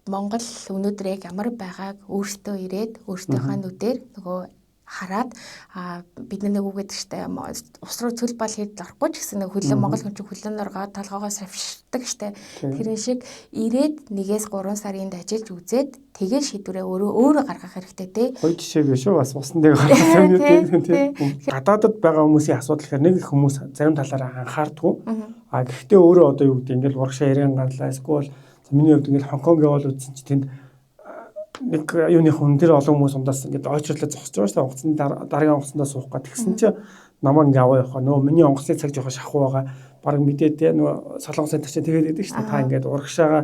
Монгол өнөөдөр яг ямар байгааг өөртөө ирээд өөртөөхөө нүдээр нөгөө хараад бид нар нэг үг гэдэг штэ, ус руу цөл бал хэд орохгүй ч гэсэн нэг хөлөө Монгол хүн чинь хөлөө норгоо толгоогоо савшдаг штэ. Тэрэн шиг ирээд 1-3 сар энд ажиллаж үзээд тэгээ шийдвэрээ өөрөө өөрөө гаргах хэрэгтэй те. Гоё жишээ биш үү? Бас усан дээр гаргасан юм тийм. Гадаадад байгаа хүмүүсийн асуудал гэхээр нэг их хүмүүс зарим талаараа анхаардгүй. А гэхдээ өөрөө одоо юу гэдэг ингээл урагшаа яриан гарлаа. Эсвэл миний хувьд ингээл Хонконг явал үзсэн чи тэнд нэг юуны хүн дээр олон хүмүүс ундаас ингээд ойчрлоо зогсож байгаа шүү дээ. Онгоцны дараагийн онгоцондоо суух гэх. Тэгсэн чи намайг ингээ аваа явах. Нөгөө миний онгоцны цаг жоохон шахуу байгаа. Бараг мэдээ те нөгөө солонгосын тачаа тэгээд идэг шүү дээ. Та ингээд урагшаага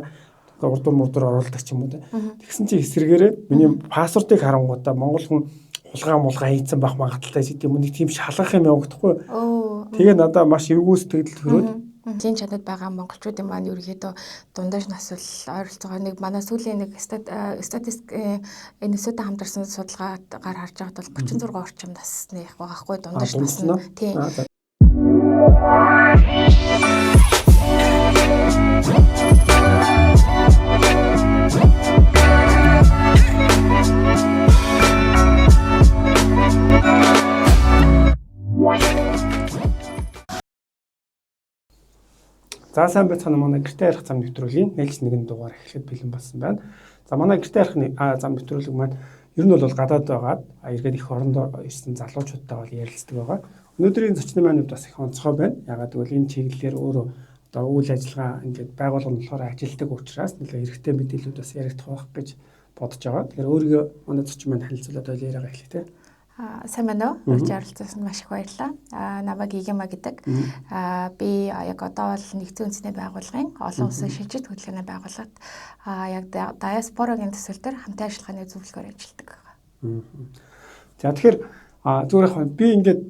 урдуур мурдуур оруулдаг ч юм уу те. Тэгсэн чи эсрэгээрээ миний паспортыг харангуутаа Монгол хүн хулгай мулгай хийцэн байх магадaltaй гэдэг юм. Нэг тийм шалгах юм явагдахгүй. Тэгээ надаа маш эвгүй сэтгэл төрөөд Хийн чанарт байгаа монголчуудын маань ерөнхийдөө дундаж нас бол ойролцоогоо нэг манай сүүлийн нэг статистик NSO-тай хамтарсан судалгаагаар харж байхад бол 36 орчим насны их байгаа хгүй дундаж нас нь. Тийм. За сайн байцгаана, манай гэрте ярих зам нэвтрүүлгийн нээлж нэгэн дугаар эхлэхэд бэлэн болсон байна. За манай гэрте ярих зам нэвтрүүлэг маань ер нь бол гадаад байгаад эргээд их орондоо ирсэн залуучуудтай бол ярилцдаг байгаа. Өнөөдрийн зочны маань хувьд бас их онцгой байна. Ягаад гэвэл энэ чиглэлээр өөрөө одоо үйл ажиллагаа ингээд байгууллага нь болохоор ажилладаг учраас нэлээ хэрэгтэй мэдээлэлүүд бас яригдах байх гэж бодож байгаа. Тэгэхээр өөрийгөө манай зочин маань танилцуулаад ойл яриагаа эхлэе те. Сайн байна уу? Урьж оролцуулсан маш их баярлалаа. Намайг Игема гэдэг. Би яг одоо бол нэгдсэн үндэсний байгууллагын олон улсын шилжилт хөдөлгөөний байгууллагт яг диаспорагийн төсөл төр хамтын ажиллагааны зөвлөгөөр ажилладаг. За тэгэхээр зүгээр яг би ингээд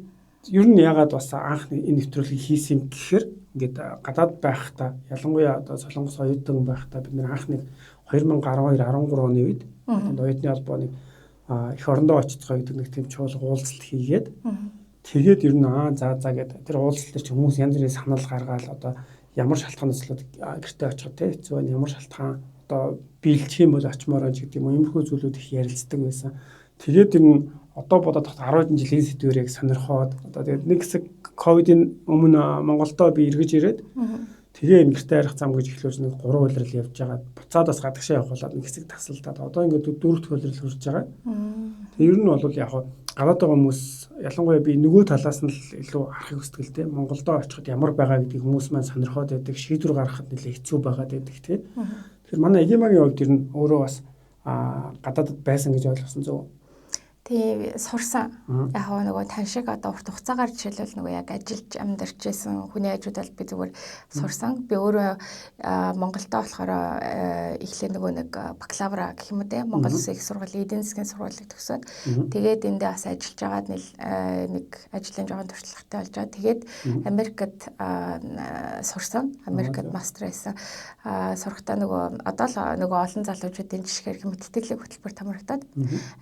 ер нь ягаад бас анх энэ нэвтрүүлгийг хийсэн гэхээр ингээд гадаад байхдаа ялангуяа одоо Солонгос оюутан байхдаа бид нэр анх нэг 2012 13 оны үед тэнд оюутны холбооны их орондоо очицгоо гэдэг нэг тийм чуулга уулзалт хийгээд тэгээд ер нь за за гэдэг тэр уулзалт дээр чи хүмүүс янз бүрийн санал гаргаал одоо ямар шалтгаанаас болоод гэртээ очиход те хэцүү байна, ямар шалтгаан одоо биелчих юм бол очимоор байна гэдэг юм уу, иймэрхүү зүйлүүд их ярилцдаг байсан. Тэгээд ер нь одоо бодоод 10 жилийн сэдвээр яг сонирхоод одоо тэгээд нэг хэсэг ковидын өмнө Монголдо би эргэж ирээд тэгээ энэ гэртээ ярих зам гэж эхлүүлж нэг 3 улирал явж байгаа. Буцаад бас гадагшаа явах болоод нэг хэсэг тасалдаад одоо ингээд 4 дахь улирал хүрж байгаа. Тэгээ ер нь бол яг гадаад байгаа хүмүүс ялангуяа би нөгөө талаас нь л илүү харахыг хүсдэг л дээ. Монголдо очиход ямар байгаа гэдгийг хүмүүс маань сонирхоод байдаг, шийдвэр гаргахад нэлээ хэцүү байгаад байдаг тий. Тэгэхээр манай Эгемагийн хувьд ер нь өөрөө бас гадаадд байсан гэж ойлгосон зөв. Тийм сурсан. Яг нөгөө тань шиг одоо урт хугацаагаар жишээлбэл нөгөө яг ажиллаж амьдарч байсан хүний хажууд бол би зүгээр сурсан. Би өөрөө Монголдо болохоор эхлээ нөгөө нэг бакалавра гэх юм уу те Монгол Улсын их сургуулийн эдийн засгийн сургуулийг төгсөөд тэгээд эндээ бас ажиллаж байгаад нэг ажлын жоохон туршлагатай болж байгаа. Тэгээд Америкт сурсан. Америкт мастер хийсэн. Сурахтаа нөгөө одоо л нөгөө олон залуучуудын жишгээр хэм тэтгэлэг хөтөлбөр хамрагдаад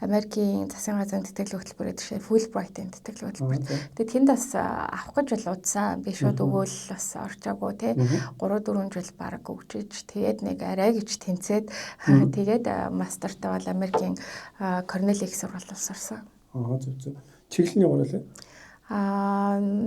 Америкийн засгийн газрын тэтгэлэг хөтөлбөр гэдэг шиг Fulbright-ийн тэтгэлэг хөтөлбөр. Тэгээд тэнд бас авах гэж бол удсан. Би шууд өгөөл бас орчоогүй те. 3-4 жил бараг өгчөж тэгээд нэг арай гэж тэнцээд тэгээд мастертаа бол Америкийн Корнел их сургуульд сурсан. Аа зөв зөв. Чиглэл нь ямар вэ?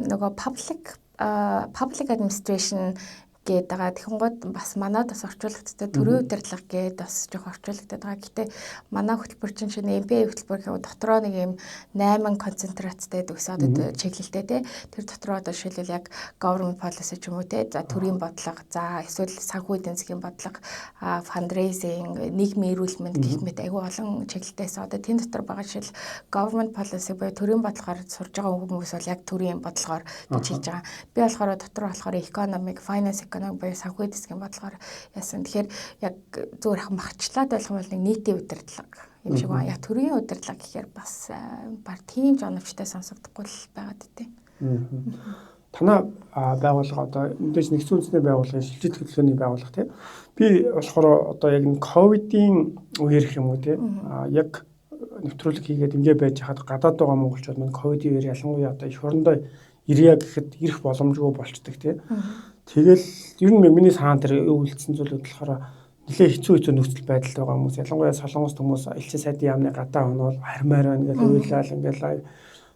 Нөгөө public administration гээд байгаа. Тэгэнгүүт бас манад бас орчуулагддаг төрийн удирдлага гээд бас жоох орчуулагдаад байгаа. Гэтэ манай хөтөлбөр чинь шинэ MBA хөтөлбөр гэхэд дотроо нэг юм 8 концентрацтай гэдэг ус одоо чиглэлтэй те. Тэр дотроо одоо жишээлбэл яг government policy ч юм уу те. За төрийн бодлого, за эсвэл санхүү эдийн засгийн бодлого, fundraising, нийгмийн эрүүл мэнд гэх мэт айгүй олон чиглэлтэйс. Одоо тэн дотор байгаа жишээл government policy буюу төрийн бодлогоор сурж байгаа хүмүүс бол яг төрийн бодлогоор гэж хэлж байгаа. Би болохоор дотор болохоор economic, finance экономик буюу санхүү эдийн бодлогоор яасан. Тэгэхээр яг зүгээр ах махчлаад байх юм бол нэг нийтийн удирдлага юм шиг байна. Яг төрийн удирдлага гэхээр бас баг тийм ч оновчтой сонсогдохгүй л байгаад дээ. Танай байгууллага одоо мэдээж нэгдсэн үндэсний байгууллагын шилжилт хөдөлгөөний байгууллага тийм. Би болохоор одоо яг энэ ковидын үеэр гэх юм уу тийм яг нэвтрүүлэг хийгээд ингээ байж хахад гадаад байгаа монголчууд маань ковидын үеэр ялангуяа одоо эх орондоо ирье гэхэд ирэх боломжгүй болчдөг тийм. Тэгэл ер нь миний санаан дээр юу үлдсэн зүйлүүд болохоор нэлээ хэцүү нөхцөл байдалд байгаа хүмүүс, ялангуяа Солонгос хүмүүс элчин сайдын яамны гадаа хүн бол хармаар байна гэж уйлал ингээл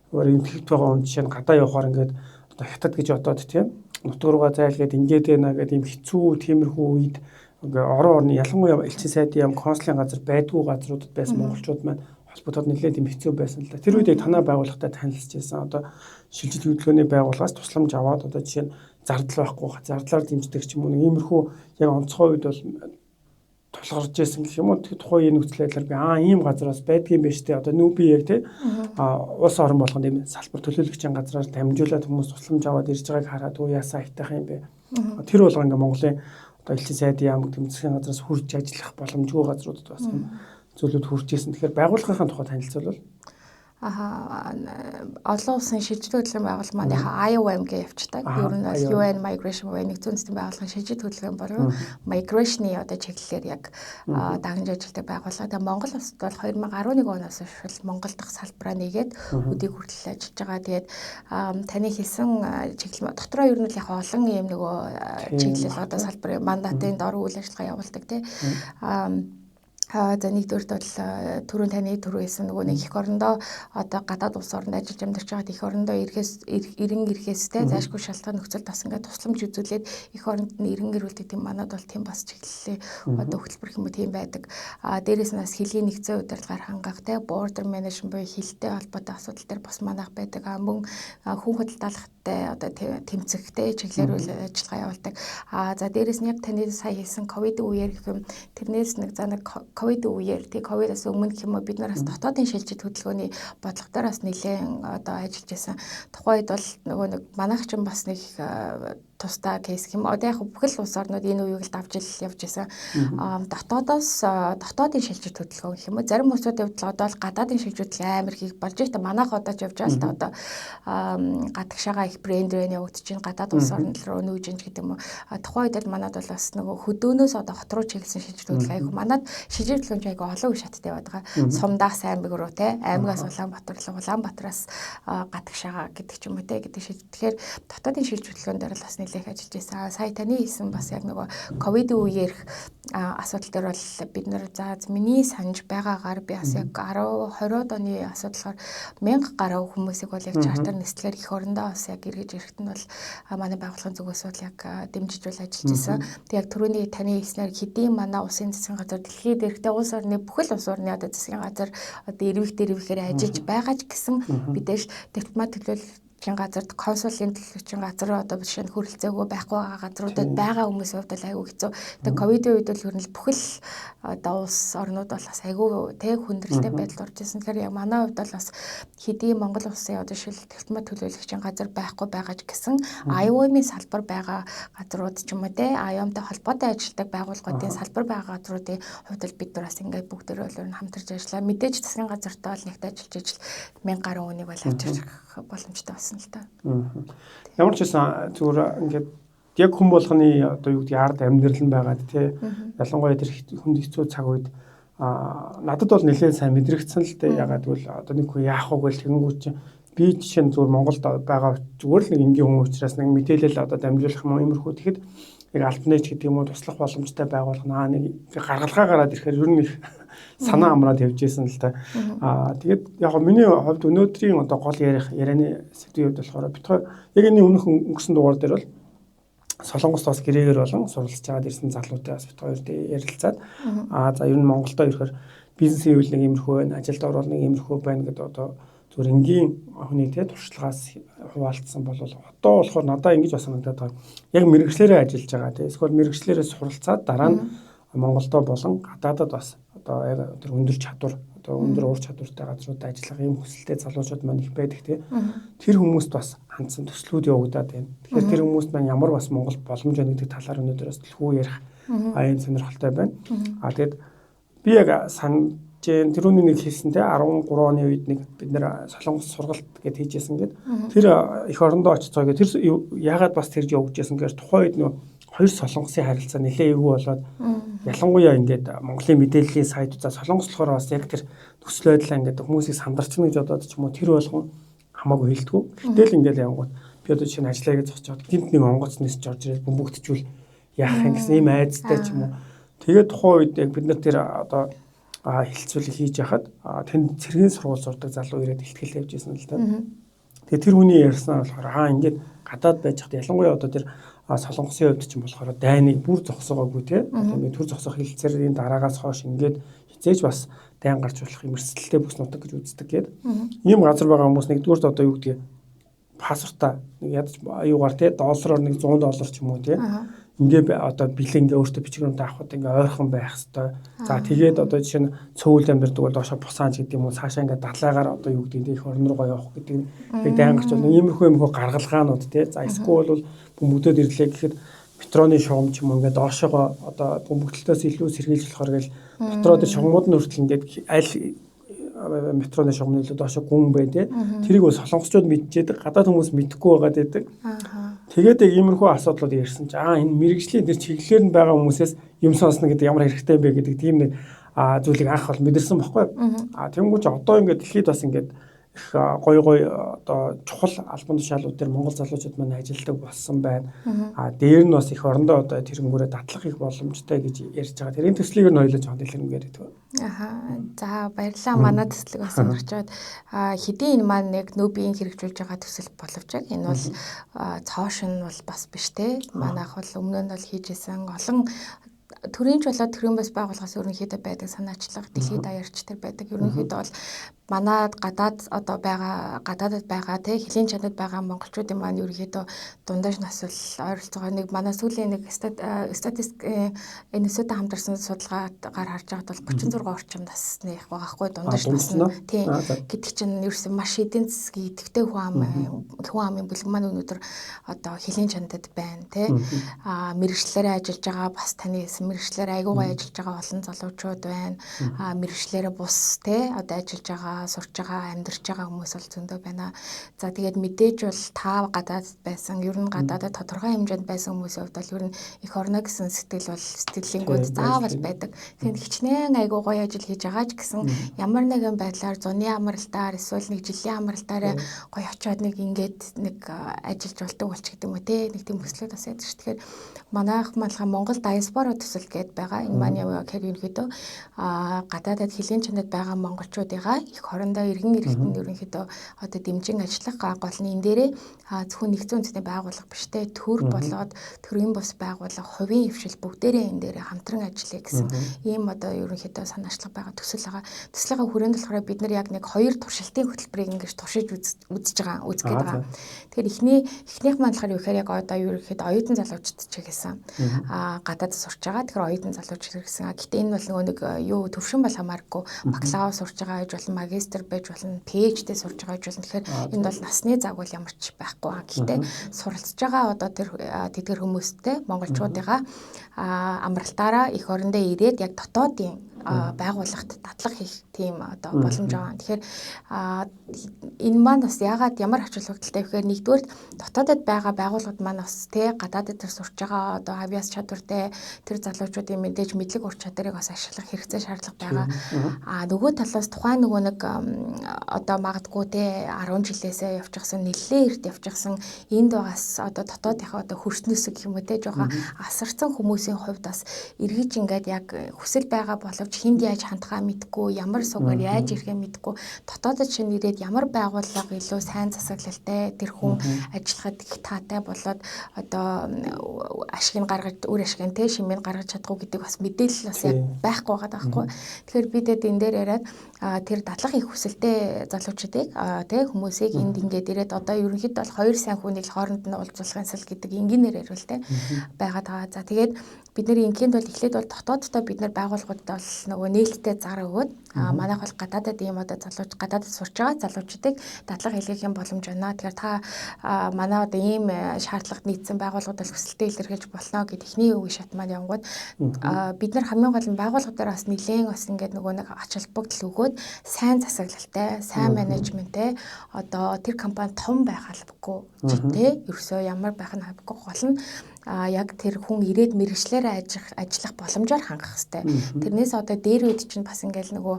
өөр эмнэлэгт байгаа хүн жишээ нь гадаа явахаар ингээд одоо хятад гэж бодоод тийм нутг руугаа зайлгээд ингээд байна гэдэг ийм хэцүү тиймэрхүү үед ингээ орон орны ялангуяа элчин сайдын яам консулын газар байдгүй газруудад байсан монголчууд маань холбогдоод нэлээд тийм хэцүү байсан л да. Тэр үед яг танай байгууллагатай танилцж байсан. Одоо шилжилт хөдөлгөөний байгууллагаас тусламж аваад одоо жишээ нь зардал байхгүй зардлаар дэмждэг ч юм уу нэг иймэрхүү яг онцгой үед бол тулгарч байсан гэх юм уу. Тухайн үеийн нөхцөл байдлаар би ийм газар бас байдгийн байж тээ. Одоо нүүби яг тий улс орон болгонд ийм салбар төлөөлөгчийн газраар дамжуулаад хүмүүс тусламж аваад ирж байгааг хараад өө яасаа айтайх юм бэ. Тэр болго ингээ Монголын одоо элчин сайдын яам гэдэг засгийн газраас хурж ажиллах боломжгүй газруудад бас юм зүйлүүд хурж исэн. Тэгэхээр байгууллагынхаа тухай танилцуулбал. Олон улсын шилжилт хөдөлгөөний байгууллага маань яхаа IOM гэж явцдаг. Ер нь бол UN Migration буюу нэгдсэн үндэстний байгууллагын шилжилт хөдөлгөөн буюу migration-ы одоо чиглэлээр яг дагнаж ажилладаг байгууллага. Тэгээ Монгол улсад бол 2011 оноос хойш Монгол дахь салбараа нэгээд өдийг хүртэл ажиллаж байгаа. Тэгээд таны хэлсэн чиглэл дотроо ер нь л яг олон юм нөгөө чиглэл одоо салбарын мандатын дор үйл ажиллагаа явуулдаг тий. За нэгдүгээрт бол түрүүн таны түрүү хэлсэн нөгөө нэг эх орондоо одоо гадаад улс оронд ажиллаж амьдарч байгаад эх орондоо ирэхээс эрен ирэхээс те зайлшгүй шалтгаан нөхцөлд бас ингээд тусламж үзүүлээд эх оронд нь эрен ирүүлдэг тийм манад бол тийм бас чиглэлийн одоо хөтөлбөр юм уу тийм байдаг. Дээрээс нь бас хилийн нэгдсэн удирдлагаар хангах те border management буюу хилтэй холбоотой асуудал дээр бас манайх байдаг. Мөн хүн худалдаалахтай одоо тэмцэхтэй чиглэлээр үйл ажиллагаа явуулдаг. За дээрээс нь яг таны сая хэлсэн ковид үеэр гэх юм тэрнээс нэг за нэг ковид үеэр тий ковидоос өмнө гэх юм уу бид нар бас дотоодын шилжилт хөдөлгөөний бодлого дээр бас нэлээд одоо ажиллаж байсан. Тухайн үед бол нөгөө нэг манайх ч бас нэг тусдаа кейс гэх юм. Одоо яг бүхэл улс орнууд энэ үеийг л давж ил явж байсан. Дотоодоос дотоодын шилжилт хөдөлгөөн гэх юм уу. Зарим улсуудын хувьд л одоо л гадаадын шилжилт хөдөлгөөн амар их болж байна. Манайх одоо ч явж байгаа л та одоо гадагшаага их брэнд рүү явагдаж чинь гадаад улс орн руу нүүж ин гэдэг юм уу. Тухайн үед л манад бол бас нөгөө хөдөөнөөс одоо хот руу чиглэсэн шилжилт хөдөлгөөн айгу. Манад шилжилт хөдөлгөөн айгу олон үе шаттай яваад байгаа. Сумдаас аймаг руу те, аймагаас Улаанбаатар руу, Улаанбаатараас гадагшаага гэдэг ч юм уу те гэдэг шилжилт. Тэгэхээр дотоодын шилжилт хөдөлгөөн дээр л бас нэлээх ажиллаж байсан. Сая таны хэлсэн бас яг нөгөө ковидын үеэрх асуудал дээр бол бид нар за миний санаж байгаагаар би бас яг 10 20-од оны асуудлаар 1000 гаруй хүмүүсийг бол яг чартер нислэгээр эх орондоо бас яг эргэж ирэхэд нь бол манай байгууллагын зүгээс бол яг дэмжиж бол ажиллаж байсан. Тэг яг түрүүний таны хэлснээр хэдийн манай улсын засгийн газар дэлхийд эрэхтэй улс орны бүхэл улс орны одоо засгийн газар одоо эрвэх дэрвэхээр ажиллаж байгаа ч гэсэн мэдээж дипломат төлөөлөгчийн газарт консулын төлөөлөгчийн газар одоо жишээ нь хөрөлцөөгөө байхгүй байгаа газруудад байгаа хүмүүсийн хувьд бол айгүй хэцүү. Тэгээ ковидын үед бол ер нь бүхэл одоо улс орнууд бол бас айгүй тэг хүндрэлтэй байдалд орж ирсэн. Тэгэхээр яг манай хувьд бол бас хэдийн Монгол улсын одоо шил дипломат төлөөлөгчийн газар байхгүй байгаа ч гэсэн IOM-ийн салбар байгаа газрууд ч юм уу те IOM-тай холбоотой ажилладаг байгууллагуудын салбар байгаа газруудын хувьд бол бид нар бас ингээд бүгдээрээ бол ер нь хамтарч ажиллаа. Мэдээж засгийн газартай бол нэгт ажиллаж ижил 1000 гаруй хүнийг бол авчирч ирэх боломжтой болсон л та. Ямар ч байсан зүгээр ингээд яг хүн болгоны одоо юу гэдэг ард амьдрал нь байгаад тий. Ялангуяа тэр хүнд хэцүү цаг үед надад бол нэлээд сайн мэдрэгдсэн л дээ. Ягаад гэвэл одоо нэг хүн яах вэ гэл тэгэнгүүт чинь би жишээ нь зүгээр Монголд байгаа зүгээр л нэг энгийн хүн учраас нэг мэдээлэл одоо дамжуулах юм уу иймэрхүү тэгэхэд яг альбан ч гэдэг юм уу туслах боломжтой байгууллага наа нэг гаргалгаа гараад ирэхээр ер нь их санаа амраад явж исэн л та. Тэгээд яг миний хувьд өнөөдрийн одоо гол ярих ярианы сэдвийн хувьд болохоор бид хоёр яг энэ өмнөх өнгөрсөн дугаар дээр бол Солонгост бас гэрээгээр болон суралцж байгаад ирсэн залуутай бас бид хоёр ярилцаад за ер нь Монголдо ирэхээр бизнес хийвэл нэг иймэрхүү байна, ажилд орвол нэг иймэрхүү байна гэдэг одоо зүгээр энгийн хүний те туршлагаас хуваалцсан бол одоо болохоор надаа ингэж бас санагдаад байгаа. Яг мэрэгчлэрээ ажиллаж байгаа те эсвэл мэрэгчлэрээ суралцаад дараа нь Монголдо болон гадаадад бас одоо яг тэр өндөр чадвар одоо өндөр ур чадвартай газруудад ажиллах ийм хүсэлтэй залуучууд маань их байдаг те. Тэр хүмүүст бас хандсан төслүүд явагдаад байна. Тэгэхээр тэр хүмүүст маань ямар бас Монгол боломж байна гэдэг талаар өнөөдөр бас түлхүү ярих ийм сонирхолтой байна. Тэгээд би яг санаж тэрүүний нэг хэлсэн те 13 оны үед нэг бид нэр Солонгос сургалт гэд хийжсэн гэд тэр эх орондоо очицоо гэд тэр яагаад бас тэрж явагдажсэн гэхээр тухайн үед нөө хоёр Солонгосын харилцаа нэлээ эвгүй болоод ялангуяа ингээд Монголын мэдээллийн сайт за Солонгос болохоор бас яг тэр нөхцөл байдлаа ингээд хүмүүсийг сандарчна гэж бодоод ч юм уу тэр болгон хамаагүй хэлдэггүй. Гэтэл ингээд янгууд би одоо жишээ нь ажиллая гэж зогсож байхад гинт нэг онгоц нисч орж ирэл бөмбөгдчихвэл яах юм гэсэн ийм айдастай ч юм уу. Тэгээд тухайн үед яг бид нар тэр одоо хэлэлцүүлэг хийж яхад тэнд цэргийн сургууль сурдаг залуу ирээд ихтгэл тавьж ирсэн л да. Тэгээд тэр хүний ярьснаар болохоор ингээд гадаад байж хат ялангуяа одоо тэр Солонгосын хувьд ч юм болохоор дайныг бүр зогсоогоогүй те. Одоо ингээд төр зогсоох хэлэлцээрийн дараагаас хойш ингээд хизээж бас дайн гарч болох юм эрсдэлтэй бүс нутаг гэж үздэг гээд. Ийм газар байгаа хүмүүс нэгдүгüрт одоо юу гэдгийг паспортаа нэг ядаж юугаар те доллараар нэг 100 доллар ч юм уу те. Ингээ одоо бэлэн ингээ өөртөө бичиг баримт авахд ингээ ойрхон байх хэвээр. За тэгээд одоо жишээ нь цөөвөл амьдардаг бол доошо бусаанч гэдэг юм уу цаашаа ингээ далайгаар одоо юу гэдэг нь их орон руугаа явах гэдэг нь яг дайн гарч болно. Иймэрхүү гаргалгаанууд те. За эсвэл бол бөмбөгдөд ирлээ гэхэд метроны шугам ч юм уу ингээ доошоогоо одоо бөмбөгдөлтөөс илүү сэргийлж болохоор гэл дотроо тэр шугамуд нь хүртэл ингээд аль метроны шугам нь илүү доошо гүн бай те. Тэрийг бол солонгосчууд мэдчихэд гадаад хүмүүс мэдэхгүй байгаад байдаг. Тэгээд яг иймэрхүү асуудлууд ярьсан чи энэ мэрэгжлийн тэр чиглэлээр нь байгаа хүмүүсээс юм сонсно гэдэг ямар хэрэгтэй юм бэ гэдэг тийм нэг зүйлийг анх бол мэдэрсэн баггүй. Тэнгүүч одоо ингээд дэлхийд бас ингээд их гоё гоё одоо чухал албан тушаалууд дээр Монгол залуучууд маань ажилладаг болсон байна. Дээр нь бас их орондоо одоо тэрнгүүрээ дадлах их боломжтой гэж ярьж байгаа. Тэр энэ төслийг нь хоёулаа жоохон дэлгэрэнгээр гэдэг. За баярлалаа. Манай төслийг бас сонирхчоод хэдийн энэ маань нэг нүүбийн хэрэгжүүлж байгаа төсөл боловч яг энэ бол цоошин бол бас биш те. Манайх бол өмнө нь бол хийж исэн олон төрийн ч болоод төрийн бас байгууллагаас ерөнхийдөө байдаг санаачлага дэлхийд даяарч тэр байдаг. Ерөнхийдөө бол манай гадаад одоо байгаа гадаадад байгаа те хөлийн чанарт байгаа монголчуудын маань ерөнхийдөө дундаж нас бол ойролцоогоор нэг манай сүүлийн нэг статистик NSO-тай хамтарсан судалгаагаар харж байхад бол 36 орчим насны их байгаа хгүй дундаж нас нь тийм гэдэг чинь ерөөсөн маш эдийн засгийн идэвхтэй хүн амын бүлэг маань өнөөдөр одоо хөлийн чанарт байна те мэрэгчлэрээ ажиллаж байгаа бас таны хэлсэн мэрэгчлэрээ айгуу гоё ажиллаж байгаа олон залуучууд байна мэрэгчлэрээ бус те одоо ажиллаж байгаа сурч байгаа, амьдарч байгаа хүмүүс бол зөндөө байна. За тэгээд мэдээж бол та гадаадд байсан, ер нь гадаадад тодорхой хэмжээнд байсан хүмүүсийн хувьд бол ер нь эх орно гэсэн сэтгэл бол сэтгэлингүүд заавал байдаг. Тэгэхээр хичнээн айгуу гоё ажил хийж байгаа ч гэсэн ямар нэгэн байдлаар зуны амралтаар эсвэл нэг жилийн амралтаараа гоё очиод нэг ингээд нэг ажиллаж болдог болч гэдэг юм уу те. Нэг тийм хүслүүд бас байдаг ш. Тэгэхээр манайх малхаа Монгол диаспора төсөл гээд байгаа. Энэ маань яа гэхээр ерөнхийдөө гадаадад хөлийн чанарт байгаа монголчуудыгаа эх орондоо иргэн иргэдэнд ерөнхийдөө одоо дэмжин ажиллах гол нь энэ дээрээ зөвхөн нэгдсэн үндэсний байгууллага биш те төр болоод төрийн бус байгууллага хувийн хвшил бүгдээрээ энэ дээрээ хамтран ажиллая гэсэн ийм одоо ерөнхийдөө санаачлага байгаа төсөл байгаа. Төслийнхаа хүрээнд болохоор бид нар яг нэг хоёр туршилтын хөтөлбөрийг ингэж туршиж үзэж байгаа үзэх гээд байгаа. Тэгэхээр эхнийх маань болохоор юу гэхээр яг одоо ерөнхийдөө оюутан залуучууд чиглэсэн. Гадаад сурч байгаа. Тэгэхээр оюутан залууч хэрэгсэн. Гэтэ энэ бол нөгөө нэг юу төвшин бол хамааргүй бакалавр сурч байгаа гэж болно, магистр байж болно, PhD сурж байгаа гэж болно. Тэгэхээр энд бол насны заг бол ямар ч байхгүй. Гэхдээ суралцж байгаа одоо тэр тэдгэр хүмүүстэй монголчуудыгаа амралтаараа эх орондоо ирээд яг дотоодын байгууллагт дадлага хийх тийм одоо боломж байгаа. Тэгэхээр энэ маань бас яагаад ямар ач холбогдолтой вэ гэхээр нэгдүгээр дотоодод байгаа байгууллагууд маань бас тэ гадаадд тэр сурч байгаа одоо авиас чадвартай тэр залуучуудын мэдээж мэдлэг ур чадварыг бас ашиглах хэрэгцээ шаардлага байгаа. Нөгөө талаас тухайн нөгөө нэг одоо магадгүй тэ 10 жилээсээ явчихсан нэлээд эрт явчихсан энд байгаас одоо дотоодынхаа одоо хөрснөөс гэх юм уу тэ жоохон асарсан хүмүүсийн хувьд бас эргэж ингээд яг хүсэл байгаа боловч хүнд яаж хандхаа мэдгүй, ямар сугаар яаж ирэхээ мэдгүй, дотоодод шинэ ирээд ямар байгууллага илүү сайн засаглалтай тэр хүн ажиллахад их таатай болоод одоо ашиг нь гаргаж үр ашиг нь те шимийг гаргаж чадахгүй гэдэг бас мэдээлэл бас яг байхгүй байгаа байхгүй. Тэгэхээр бидэд энэ дээр яриад тэр дадлага их хүсэлтэй залуучуудыг тэ хүмүүсийг энд ингээд ирээд одоо ерөнхийдөө бол хоёр сайн хүнийг хооронд нь уулзуулахын сал гэдэг энгийнээр яриул те байгаад байгаа. За тэгээд бид нэр ингээнд бол эхлээд бол дотооддоо бид нар байгууллагуудад бол нөгөө нээлттэй зар өгөөд манайх бол гадаадад ийм одоо залууч гадаадад сурч байгаа залуучуудыг дадлага хийх боломж байна. Тэгэхээр та манай одоо ийм шаардлагад нийцсэн байгууллагууд бол хүсэлтээ илэрхийлж болно гэд эхний үе шат маань явангууд бид нар хамгийн гол нь байгууллагуудаар бас нэлээн бас ингээд нөгөө нэг ач холбогдол өгөөд сайн засаглалтай, сайн менежменттэй одоо тэр компани том байх албагүй тэ ерөөсөө ямар байх нь албагүй гол нь яг тэр хүн ирээд мэргэжлээрээ ажиллах боломжоор хангах хэрэгтэй. Тэрнээс одоо дээр үед чинь бас ингээл нөгөө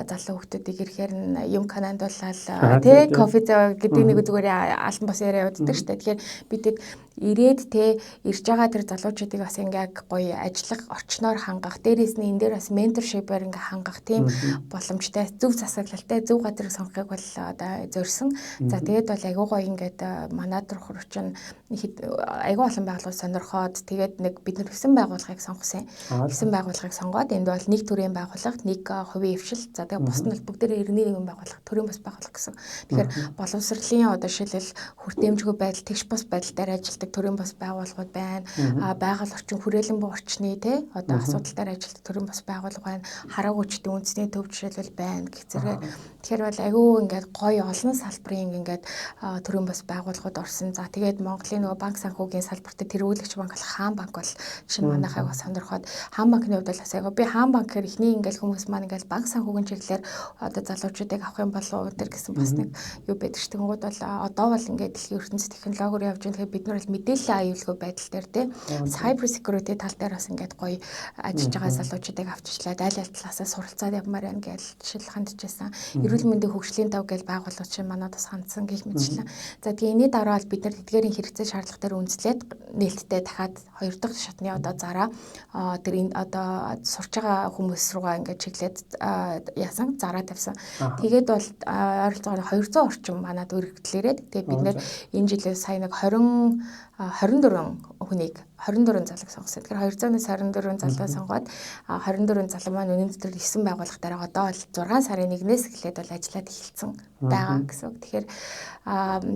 залуу хүмүүсийг ирэхээр нь юм канандуулаад тий кофе гэдэг нэг зүгээр алан бос яриа явуулдаг шүү дээ. Тэгэхээр бидэд ирээд те ирж байгаа тэр залуучуудыг бас ингээ гоё ажиллах орчноор хангах, дээрээс нь энэ дээр бас менторшипээр ингээ хангах тийм боломжтой, зөв засаглалтай, зөв газар сонгохыг бол одоо зорьсон. За тэгээд бол айгуу гоё ингээд манад руу чинь айгуу олон байгууллага сонирхоод тэгээд нэг бид нар 9 байгууллагыг сонгосон. 9 байгууллагыг сонгоод энд бол нэг төрийн байгууллага, нэг хувийн хвшил, за тэгээд бус нь бол бүгдээрээ 91 байгууллага, төрийн бус байгууллага гэсэн. Тэгэхээр боловсролын одоо шилэл хүртээмжгүй байдал, тэгш бус байдал дээр ажилладаг төрийн бус байгууллагууд байна. Байгаль орчин хүрээлэн буй орчны те одоо асуудал дээр ажилладаг төрийн бус байгууллага байна. Хараа хүчтэй үндэсний төв жишээлбэл байна гэх зэрэг. Тэгэхээр бол айгүй ингээд гоё олон салбарын ингээд төрийн бус байгууллагууд орсон. За тэгээд Монголын нөгөө банк санхүүгийн салбарт тэргүүлэгч банк бол Хаан банк бол жишээ нь манайхайг бас сонирхоод Хаан банкны хувьд бол бас айгүй би Хаан банк гэхээр эхний ингээд хүмүүс маань ингээд банк санхүүгийн чиглэлээр одоо залуучуудыг авах юм болов уу гэсэн бас нэг юу байдаг ш. Тэгэнгүүт бол одоо бол ингээд дэлхийн ертөнцийн технологиор явж байгаа. Тэгэхээр бид нар бол мэдээллийн аюулгүй байдал дээр те cyber security тал дээр бас ингээд гоё ажиллаж байгаа залуучуудыг авчичлаад аль аль талаасаа суралцаад явмаар байна гэж жишээл хандчихсан. Эрүүл мэндийн хөгжлийн тав гэж байгууллага чинь манад бас хандсан гэх мэтчлэн. За тэгээ энэний дараа бол бид нар тэдгээрийн хэрэгцээ шаардлага дээр үндэслээд нээлттэй дахиад хоёр дахь шатны одоо зараа тэр энэ одоо сурч байгаа хүмүүс руугаа ингээд чиглээд яасан зараа тавьсан. Тэгээд бол ойролцоогоор 200 орчим манад өргөдлөөрээд тэгээд бид нэр энэ жилээс сая нэг 24 хүнийг 24 залууг сонгосон. Тэгэхээр 200-аас 24 залуу сонгоод 24 залуу маань үнэн дотор 9 байгууллага дээр одоо бол 6 сарын 1-ээс эхлээд бол ажиллаад эхэлсэн байгаа гэсэн үг. Тэгэхээр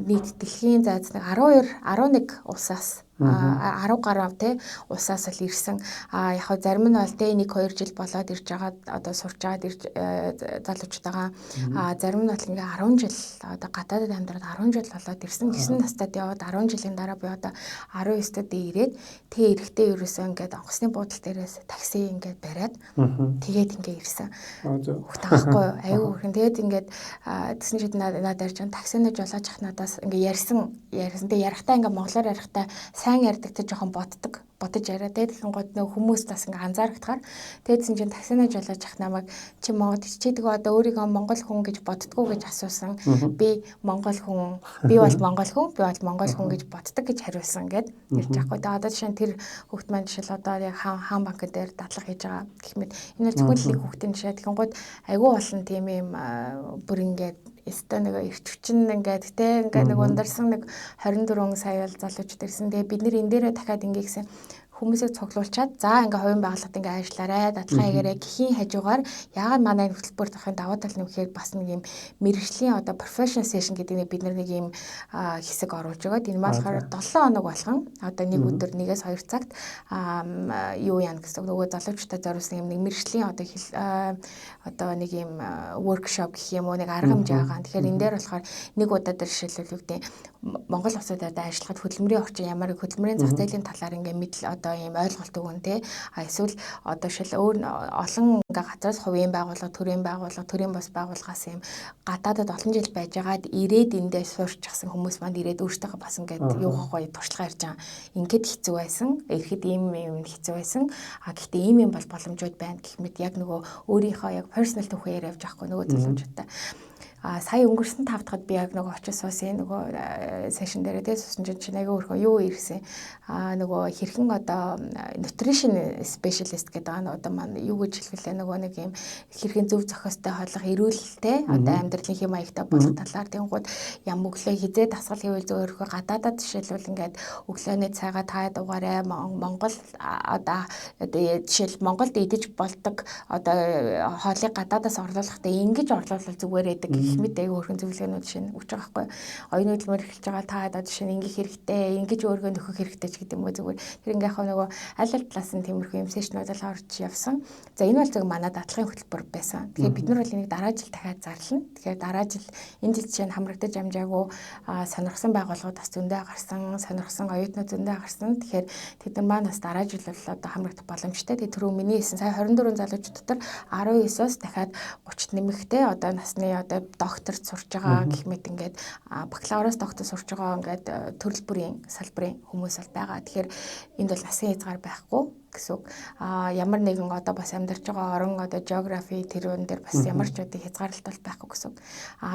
нийт дэлхийн зайц нэг 12 11 улсаас 10 гаруй те улсаас л ирсэн. А яг хаа зарим нь бол те 1 2 жил болоод ирж байгаа одоо сурч байгаад ирж залуучууд байгаа. А зарим нь бол ингээ 10 жил одоо гадаадад амьдраад 10 жил болоод ирсэн. 9 настайд яваад 10 жилийн дараа би одоо 19 дэх ирээд тэгээ эрэхтэй ерөөсөө ингээд онгоцны буудал дээрээс такси ингээд бариад тэгээд ингээ ирсэн. Хүүхд таахгүй юу? Аюу хөөрхөн. Тэгээд ингээд тэгсэн чинь надад ярьж байгаа таксины жолооч ах надаас ингээ ярьсан. Тэгээ ярихтаа ингээ монголоор ярихтаа сайн ярьдаг тэ жоохон бодож яриа. Тэгээд тэгсэн гот нөө хүмүүс бас ингээ анзаарахтахаар тэгэдсэн чинь таксины жолооч ах намайг чи Монгол чи тэгээ одоо өөрийгөө монгол хүн гэж боддгоо гэж асуусан. Би монгол хүн, би бол монгол хүн, би бол монгол хүн гэж боддог гэж хариулсан гэд ярьж байгаа хгүй. Тэгээд одоо жишээ нь тэр хүүхд маань жишээл одоо яг хаан банк дээр дадлага хийж байгаа гэх мэт. Энэ зөвхөн л нэг хүүхдийн жишээ. Тэгэн гот айгүй олон тийм юм бүр ингээд өстой нэг эрч хүчин ингээд те ингээд нэг ундарсан нэг 24 сая бол залуучууд ирсэн. Тэгээ бид нэр энэ дээрээ дахиад ингээ гэсэн хүмүүсийг цуглуулчаад за ингээ хувийн байгууллагад ингээ ажиллаарай, дадлага хийгээрэй гэхийн хажуугаар яагаад манай энэ хөтөлбөр захын давуу тал нь гэхээр бас нэг юм мэргэжлийн одоо professional session гэдэг нэг бид нар нэг юм хэсэг оруулж өгөөд энэ маань болохоор 7 хоног болгон одоо нэг өдөр 1-ээс 2 цагт юу яана гэсэн нөгөө залуучуудад зориулсан юм нэг мэргэжлийн одоо одоо нэг юм workshop гэх юм уу нэг арга хэмжээ байгаа. Тэгэхээр энэ дээр болохоор нэг удаа дээр жишээлбэл юу гэдэг Монгол улсад одоо ажиллахад хөдөлмөрийн орчин ямар хөдөлмөрийн зах зээлийн талаар ингээ мэдл одоо ийм ойлголт өгөн те. А эсвэл одоо шил өөр олон ингээ газраас хувийн байгууллага, төрийн байгууллага, төрийн бус байгууллагаас ийм гадаадад олон жил байжгаад ирээд эндээ суурчсан хүмүүс манд ирээд өөртөөхөө бас ингээд юугаа гоё туршлага ярьж байгаа. Ингээд хэцүү байсан. Ирэхэд ийм юм хэцүү байсан. А гэхдээ ийм юм бол боломжууд байна гэх мэт яг нөгөө өөрийнхөө яг personal түүхээ яриа явж байгаа хгүй нөгөө залуучуудтай. А сая өнгөрсөн 5 дахьд би яг нөгөө очиж суусан нөгөө session дээр те суусан чинь айгүй өөрхөн юу ирсэн. А нөгөө хэрхэн одоо nutrition specialist гэдэг байгаа одоо маань юу гэж хэлвэлээ нөгөө нэг юм хэрхэн зөв зохиостой хооллох эрүүлтэй одоо амьдралын хэм маягтай болох талаар тэнгууд ям өглөө хизээ дасгал хийвэл зөв өөрхөө гадаадад жишээлбэл ингээд өглөөний цайгаа та дугаарай Монгол одоо жишээл Монголд идэж болдог одоо хоолыг гадаадаас орлуулахдаа ингэж орлуулвал зүгээр байдаг гэх мэт айгүй хөрхөн зөвлөгөөнүүд шинэ өгч байгаа байхгүй. Оюун хөдөлмөр эхэлж байгаа та одоо жишээ нь ингэх хэрэгтэй, ингэж өөргөө нөхөх хэрэгтэй ч гэдэг юм уу зүгээр. Тэр ингээ яг нөгөө аль аль талаас нь тиймэрхүү юм session үүд л орж явсан. За энэ бол зөв манай дадлагын хөтөлбөр байсан. Тэгэхээр бид нар бол энийг дараа жил дахиад зарлана. Тэгэхээр дараа жил энэ жил жишээ нь хамрагдаж амжаагүй сонирхсан байгууллагууд бас зөндөө гарсан, сонирхсан оюутнууд зөндөө гарсан. Тэгэхээр тэд нар маань бас дараа жил бол одоо хамрагдах боломжтой. Тэгээ түрүү миний хэлсэн сая 24 залуучууд дотор 19-оос дахиад 30-т нэмэхтэй одоо насны одоо докторт сурж байгаа гэх мэт ингээд бакалавраас доктор сурж байгаа ингээд төрөл бүрийн салбарын хүмүүс бол байгаа. Тэгэхээр энд бол насын хязгаар байхгүй гэсэн үг. Ямар нэгэн одоо бас амьдарч байгаа орон одоо географи тэр үн дээр бас ямар ч одоо хязгаарлалт бол байхгүй гэсэн үг.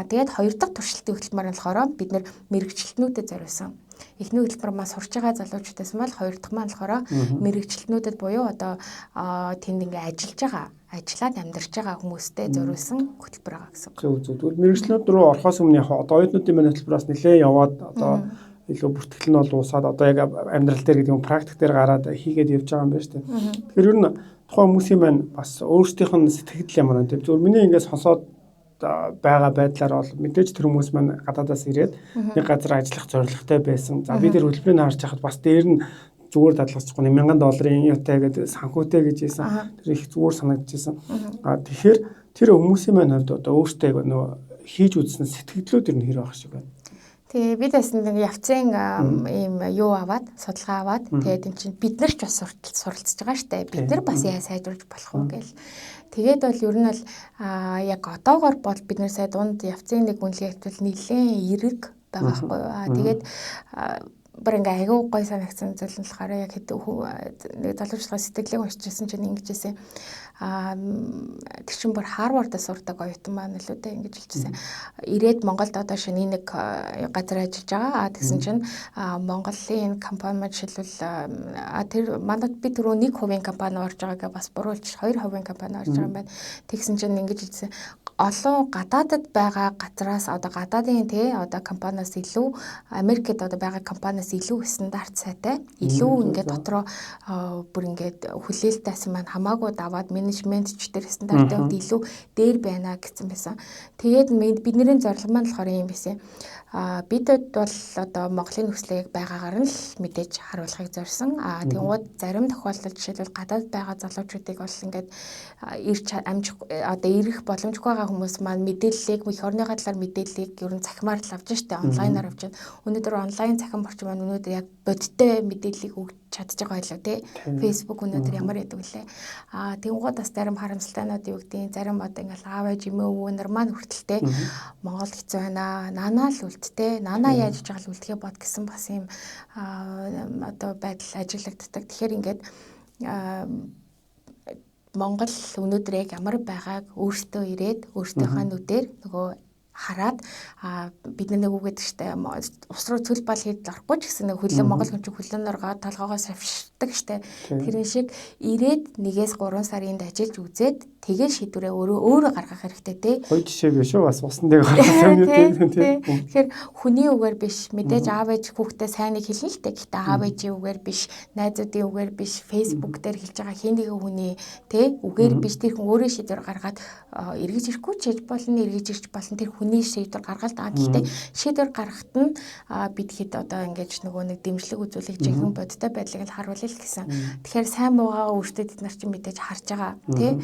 Тэгээд хоёр дахь туршилтын хөтөлбөр нь болохоор бид нэр мэрэгчлэтнүүдэд зориулсан. Эхний хөтөлбөр маань сурч байгаа залуучуудаас мал хоёр дахь маань болохоор мэрэгчлэтнүүдэд буюу одоо тэнд ингээ ажиллаж байгаа, ажиллаад амьдарч байгаа хүмүүстэй зориулсан хөтөлбөр байгаа гэсэн үг. Зөв зөв. Тэгвэл мэрэгчлэнүүд рүү орохоос өмнө яг одоо оюутнуудын маань хөтөлбөр бас нэлээд яваад одоо илүү бүртгэл нь бол уусаад одоо яг амьдрал дээр гэдэг юм практик дээр гараад хийгээд явж байгаа юм байна шүү дээ. Тэгэхээр ер нь тухайн хүмүүсийн маань бас өөрсдийнх нь сэтгэл ямар вэ? Зөвхөн миний ингээд сонсоод байгаа байдлаар бол мэдээж тэр хүмүүс маань гадаадаас ирээд нэг газар ажиллах зорилготой байсан. За би тэр хөтөлбөрийг харж байхад бас дээр нь зүгээр дадлгачихгүй $1000 юутай гэдэг санхүүтэй гэж хэлсэн. Тэр их зүгээр санагдчихсан. Тэгэхээр тэр хүмүүсийн маань хувьд одоо өөртөө нөгөө хийж үзсэн сэтгэлдлүүд ер нь хэр байх шиг байна. Тэгээ бид бас нэг явцын ийм юу аваад судалгаа аваад тэгээд эн чинь бид нар ч бас суралцж байгаа штэ. Бид нар бас яа сайжруулж болох уу гэл. Тэгээд бол ер нь бол яг одоогор бол бид нар сая дунд явцын нэг үнэлгээ хийвэл нэлээд эерэг байгаа байхгүй юу. Тэгээд бүр ингээ айгүй гой санагдсан зүйл нь болохоор яг хэд нэг залуучлагын сэтгэлийг уншижсэн чинь ингэжсэн. Тэр чинь бүр Харвардаас сурдаг оюутан маань л үү ингэж хэлчихсэн. Ирээд Монголд одоо шинэ нэг газар ажиллаж байгаа. Тэгсэн чинь Монголын энэ компани маань жишээлбэл тэр манад би түрүү 1% компани орж байгаагаа бас буруулж 2% компани орж байгаа юм байна. Тэгсэн чинь ингэж хэлсэн. Олон гадаадд байгаа газраас одоо гадаадын тий одоо компаниас илүү Америкт одоо байгаа компаниас илүү стандарт сайтай, илүү ингээд дотроо бүр ингээд хүлээлтээс маань хамаагүй даваад менежмент ч тэр стандартын хувьд илүү дээр байна гэсэн байсан. Тэгээд бидний зорилго маань болохоор юм байсан. Бидэд бол одоо Монголын нөхцөлийг байгаагаар нь л мэдээж харуулахыг зорьсон. Тэгэнгүүт зарим тохиолдолд жишээлбэл гадаад байгаа залуучуудыг бол ингээд ирж амжих одоо ирэх боломжгүй байгаа хүмүүс маань мэдээллийг эх орныхоо талаар мэдээллийг ер нь захимаар л авч штэ, онлайнаар авч байна. Өнөөдөр онлайн захим орчин маань өнөөдөр яг бодиттой мэдээллийг өгч чадж байгаа байлаа тий. Facebook өнөөдөр ямар яадаг вүлээ. Тэгэнгүүт бас зарим харамсалтайнууд юу гэдгийг зарим одоо ингээл аав ээж эмээ өвөө нар маань хүртэлтэй Монгол хэцүү байна. Нанаа л үлдтэй. Нанаа яаж хийж байгаа л үлдэхээ бод гэсэн бас юм одоо байдал ажиглагддаг. Тэгэхээр ингээд Монгол өнөөдөр яг ямар байгааг өөртөө ирээд өөртөөхөө нүдээр нөгөө хараад бид нар нэг үг гэдэг штэ, ус руу цөл бал хэд орохгүй ч гэсэн нэг хөлөө Монгол хүн чинь хөлөө норгоо толгоогоо шавшдаг штэ. Тэрэн шиг ирээд 1-3 сар энд ажиллаж үзээд тэгээ шийдвэрээ өөрөө өөрөө гаргах хэрэгтэй тий. Гоё жишээ биш үү? Бас усан дээр гаргасан юм тий. Тэгэхээр хүний үгээр биш, мэдээж аав ээж хүүхдээ сайн нэг хэлнэ л дээ. Гэхдээ аав ээжийн үгээр биш, найзуудын үгээр биш, Facebook дээр хэлж байгаа хэн нэгэн хүний тий үгээр биш, тэр хүн өөрөө шийдвэр гаргаад эргэж ирэхгүй ч хийж болно, эргэж ирч болно. Тэр хүний шийдвэр гаргалт. Гэхдээ шийдвэр гаргахад нь бид хэд одоо ингэж нөгөө нэг дэмжлэг үзүүлэх жинхэнэ бодиттой байдлыг л харуулъя л гэсэн. Тэгэхээр сайн муугаа өөртөө бид нар чинь мэдээж харж байгаа тий.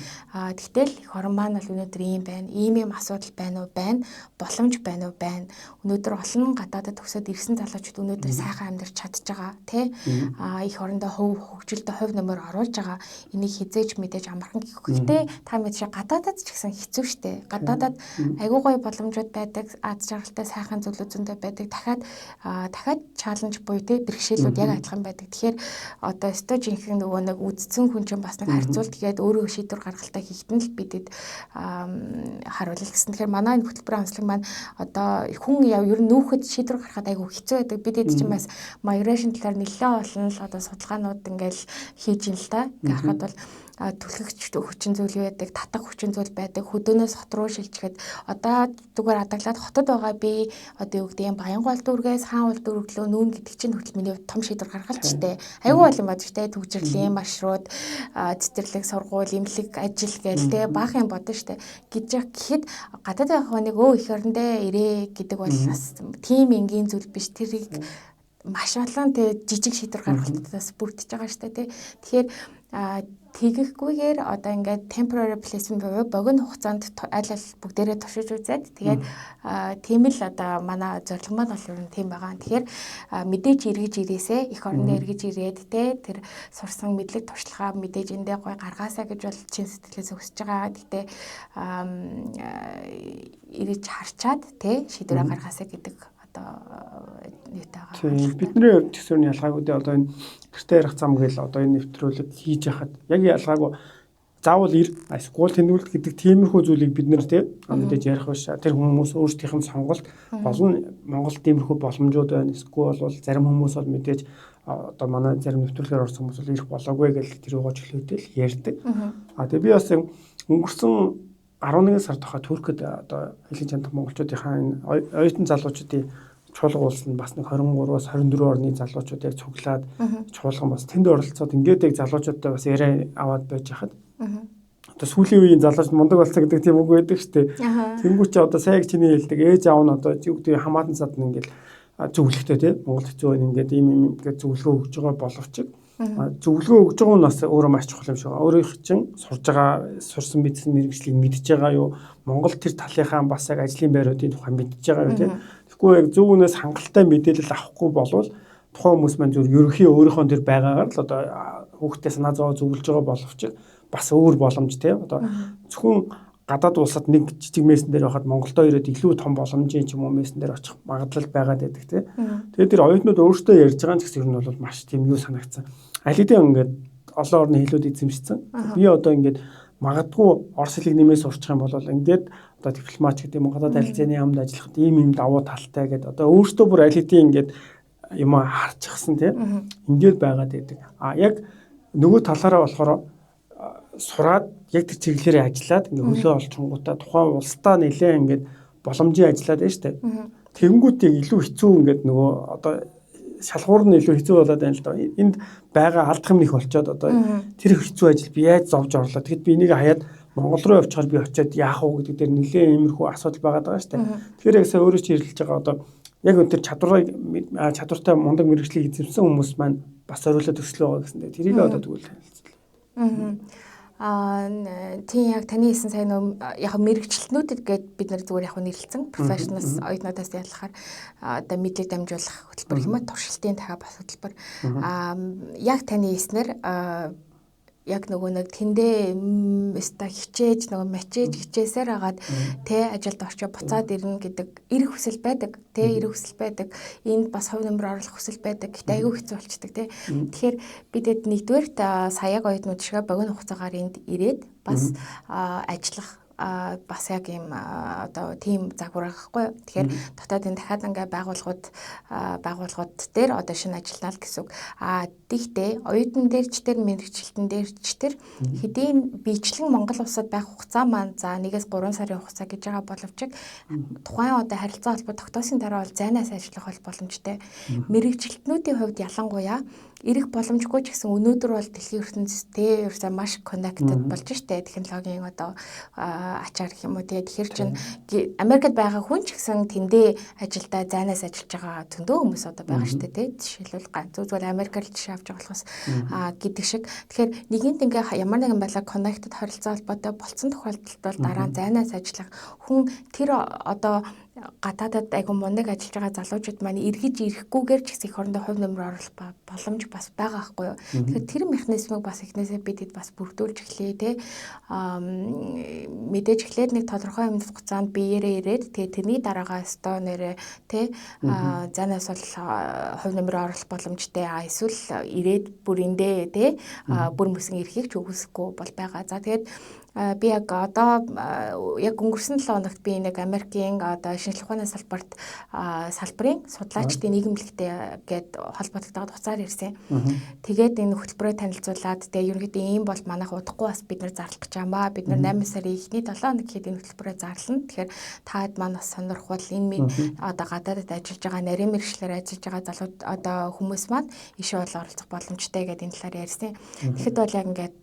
Тэгтэл эх орон маань бол өнөөдөр ийм байна. Ийм юм асуудал байна уу? Байна. Боломж байна уу? Байна. Өнөөдөр олон гадаадад төгсөөд ирсэн залуучууд өнөөдөр сайхан амьдарч чадж байгаа тий. Эх орондоо хувь хөгжилдөө хувь нэмэр оруулж байгаа. Энийг хизээж мэдээж амархан гэхдээ та мэдшээ гадаадад ч гэсэн хэцүү шттэ. Гадаадад айгуу гоё боломжууд байдаг, аз жаргалтай сайхан зүйлүүд зөндөө байдаг. Дахиад дахиад чаленж буюу тий бэрхшээлүүд яг адилхан байдаг. Тэгэхээр одоо өстой жинхэнэ нөгөө нэг үдцэн хүн чинь бас нэг харьцуулт тэгээд өөрөө шийдвэр гаргалтаа хийхэд нь л бидэд харуулна гэсэн. Тэгэхээр манай энэ хөтөлбөрийн онцлог маань одоо хүн ер нь нүүхэд шийдвэр гаргахад айгүй хэцүү байдаг. Бидэд чинь бас migration талаар нэлээд олон л одоо судалгаанууд ингээл хийж ин л та. Ингээ харахад бол түлхэгч хүчин зүйл байдаг, татах хүчин зүйл байдаг, хөдөөнөөс хот руу шилжихэд одоо зүгээр адаглаад хотод байгаа би одоо юу гэдэг юм Баянгол дүүргээс хаан уул дүүргэлөө нүүн гэдэг чинь хүртэл миний том шийдвэр гаргалт штэ. Айгүй бол юм бод штэ. Төгжрлийн маршрут, цэцэрлэг, сургууль, эмнэлэг, ажил гээл те баах юм бодно штэ. Гэж гэхэд гадаад байгаа хүнийг өө эх орондоо ирээ гэдэг бол бас тийм энгийн зүйл биш. Тэрийг маш олон те жижиг шийдвэр гаргалтаас бүрдэж байгаа штэ те. Тэгэхээр Тэгэхгүйгээр одоо ингээд temporary placement буюу богино хугацаанд аль аль бүгдээрээ туршиж үзээд, тэгээд тийм л одоо манай зорилго маань бол ер нь тийм байгаа. Тэгэхээр мэдээж эргэж ирээсэй, эх орондоо эргэж ирээд те, тэр сурсан мэдлэг туршлагаа мэдээж эндээ гой гаргаасаа гэж бол чин сэтгэлээс хүсэж байгаа. Гэхдээ эргэж харчаад те, шийдвэрээ гаргаасаа гэдэг одоо нийт байгаа. Тийм, бидний хувьд ч гэсэн ялгаагүй дээ. Одоо энэ гэртээ ярих зам гээл одоо энэ нэвтрүүлэг хийж яхад яг ялгаагүй, заавал ир эсвэл тэнүүлэлт гэдэг тиймэрхүү зүйлийг бид нэр те, мэдээж ярих биш. Тэр хүмүүс өөрсдийнх нь сонголт болно. Монголд тиймэрхүү боломжууд байна. Эсвэл бол зарим хүмүүс бол мэдээж одоо манай зарим нэвтрүүлгээр орсон хүмүүс бол ирэх болоогүй гэж тэр угаа чөлөөтэй л ярьдаг. А тэгээ би бас өнгөрсөн 11 сард хаа Туркд одоо хэлний чанар монголчуудынхаа энэ оюутан залуучуудын чуулга уулсан, бас нэг 23-аас 24 орны залуучууд яг цуглаад чуулган бас тэнд оролцоод, ингээд яг залуучуудтай бас яриа аваад байж хахад одоо сүүлийн үеийн залууч мундаг болсон гэдэг тийм үг байдаг шүү дээ. Тэнгүү чи одоо сая чиний хэлдэг ээж аав нь одоо юу гэдэг хамаатан сад нь ингээд зөвлөхтэй тий, Монгол хэцүү байна, ингээд ийм ийм ингээд зөвлөгөө өгж байгаа боловч зөвлөгөө өгж байгаа нь бас өөрөө маш чухал юм шиг байна. Өөрийнх чинь сурж байгаа, сурсан мэдсэн мэргэжлийг мэдж байгаа юу? Монгол тэр талынхаа бас яг ажлын байруудын тухай мэдж байгаа юу тий? Тэгэхгүй яг зөв үнээс хангалттай мэдээлэл авахгүй болвол тухайн хүмүүс маань зөв ерөнхий өөрийнхөө тэр байгаагаар л одоо хүүхдээ санаа зовоо зөвлөж байгаа боловч бас өөр боломж тий. Одоо зөвхөн гадаад улсад нэг жижиг мессен дээр байхад Монголдо ирээд илүү том боломжийн ч юм уу мессен дээр очих магадлал байгаад байдаг тий. Тэгээд тэр оюутнууд өөрсдөө ярьж байгаа нь ч гэсэн ер нь бол маш тийм юу санагдсан. Аль хэдийн ингээд олон орны хэлүүд эзэмшсэн. Би одоо ингээд магадгүй орос хэлийг нэмээ сурчих юм бол ингээд одоо дипломат гэдэг юм, гадаад харилцааны яамд ажиллахад ийм ийм давуу талтай гэдэг одоо өөртөө бүр аль хэдийн ингээд юм харчихсан тий. Ингээд байгаад байдаг. А яг нөгөө талаараа болохоор сураад яг тэр чиглэлээрээ ажиллаад ингээ хөлөө олчингуудаа тухайн улсдаа нэлээ ингээд боломжийн ажиллаад байна шүү дээ. Тэгэнгүүт яг илүү хэцүү, ингээд нөгөө одоо шалгуур нь илүү хэцүү болоод байна л да. Энд байгаа алдах юм их болчоод одоо тэр хэцүү ажил би яаж зовж орлоо. Тэгэхэд би энийг хаяад Монгол руу явчихаар би очиод яах вэ гэдэг дээр нэлээ иймэрхүү асуудал байгаад байгаа шүү дээ. Тэгэхээр яг сая өөрөө чи хэрэлж байгаа одоо яг энэ чадварыг, чадвартай мундаг мэргэжлийг эзэмсэн хүмүүс маань бас зориулаад төслөө байгаа гэсэн. Тэрийг одоо тэгвэл танилцуулъя. Аа, тийм, яг таны хэлсэн сайн нөө яг мэргэжилтнүүдэд гээд бид нар зүгээр яг нэрлэлсэн professionals оюутнуудаас ялахаар одоо мэдлэг дамжуулах хөтөлбөр юм уу, туршилтын дахиад бас хөтөлбөр. Аа, яг таны хэлснээр яг нөгөө нэг тэндээ өста хичээж, нөгөө мачээж хичээсээр агаад тэ, ажилд орчоо буцаад ирнэ гэдэг эрх хүсэл байдаг тэ, эрх хүсэл байдаг. Энд бас хувь нэмэр оруулах хүсэл байдаг, гэхдээ айгүй хэцүү болчдөг тэ. Тэгэхээр бидэд нэгдүгээрт саяг оюутнууд шиг богино хугацаагаар энд ирээд бас ажиллах бас яг ийм одоо тийм загвар байхгүй. Тэгэхээр дотоодын дахиад ингээ байгууллагууд дээр одоо шинэ ажиллана л гэсэн үг. А тэгтээ оюутан дээр ч тэр мэргэжилтэн дээр ч тэр хэдийн биечлэн Монгол улсад байх хугацаа маань за 1-ээс 3 сарын хугацаа гэж байгаа боловч тухайн одоо харилцаа холбоо тогтоосон дараа бол зайнаас ажиллах бол боломжтой. Мэргэжилтнүүдийн хувьд ялангуяа ирэх боломжгүй ч гэсэн өнөөдөр бол дэлхийн ертөнцтэй ерөөсөө маш connected болж штэ, технологийн одоо ачаар гэх юм уу те. Тэгэхээр чин Америкт байгаа хүн ч гэсэн тэндээ ажилдаа зайнаас ажиллаж байгаа зөндөө хүмүүс одоо байгаа штэ те. Жишээлбэл ганц зүгээр Америкаар л жишээ авч байгаа болохоос гэдэг шиг. Тэгэхээр нэгэнт ингээ ямар нэгэн байдлаар connected, харилцаа холбоотой болцсон тохиолдолд бол дараа нь зайнаас ажиллах хүн, тэр одоо гадаадад айгу мундаг ажиллаж байгаа залуучууд маань эргэж ирэхгүйгээр ч гэсэн эх орондоо хувь нэмэр оруулах боломж бас байгаа байхгүй юу. Тэгэхээр тэр механизмыг бас эхнээсээ бид бас бүрдүүлж эхлэе те. Мэдээж эхлээд нэг тодорхой юм хугацаанд биеэрээ ирээд, тэгээ тэрний дараагаа өстой нэрээ те, зайнаас бол хувь нэмэр оруулах боломжтой. А эсвэл ирээд бүр эндээ те, бүр мөсөн эрхийг ч үгүйсэхгүй бол байгаа. За, тэгээд би яг одоо яг өнгөрсөн 7 хоногт би нэг Америкийн одоо шинжлэх ухааны салбарт салбарын судлаачдын нийгэмлэгтэй гээд холбогддог хуцаар ирсэн. Тэгээд энэ хөтөлбөрөө танилцуулаад, тэгээ ерөнхийдөө ийм бол манайх удахгүй бас бид нар зарлах гэж байгаа. Бид нар 8 сарын эхний 7 хоног гэхэд энэ хөтөлбөрөө зарлана. Тэгэхээр таад маань бас сонирхвол энэ одоо гадаадад ажиллаж байгаа, нарийн мэргэжлээр ажиллаж байгаа залууд одоо хүмүүс маань ишээ бол оролцох боломжтой гэдээ энэ талаар ярьсан. Тэгэхэд бол яг ингээд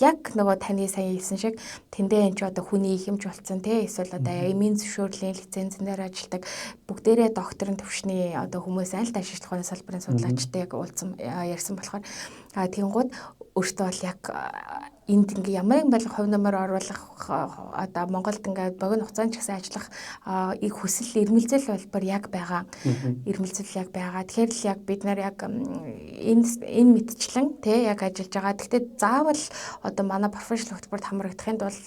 яг нөгөө таны сая хэлсэн шиг тэндээ энэ ч одоо хүний ихэмж болцсон те, эсвэл одоо эмийн зөвшөөрлийн лицензээр ажилладаг, бүгдээрээ докторын төвшний одоо хүмүүс альт ашиглах ухааны салбарын судлаачтай яг уулзсан ярьсан болохоор тэгэнгүүт Өөртөө бол яг энд ингээ ямар нэгэн байдлаар хувь нэмэр оруулах, одоо Монголд ингээ богино хугацаанд ч гэсэн ажиллах их хүсэл эрмэлзэл бол яг байгаа. Эрмэлзэл яг байгаа. Тэгэхээр л яг бид нар яг энэ мэтчлэн тэ яг ажиллаж байгаа. Гэхдээ заавал одоо манай professional хөтөлбөрт хамрагдахын тулд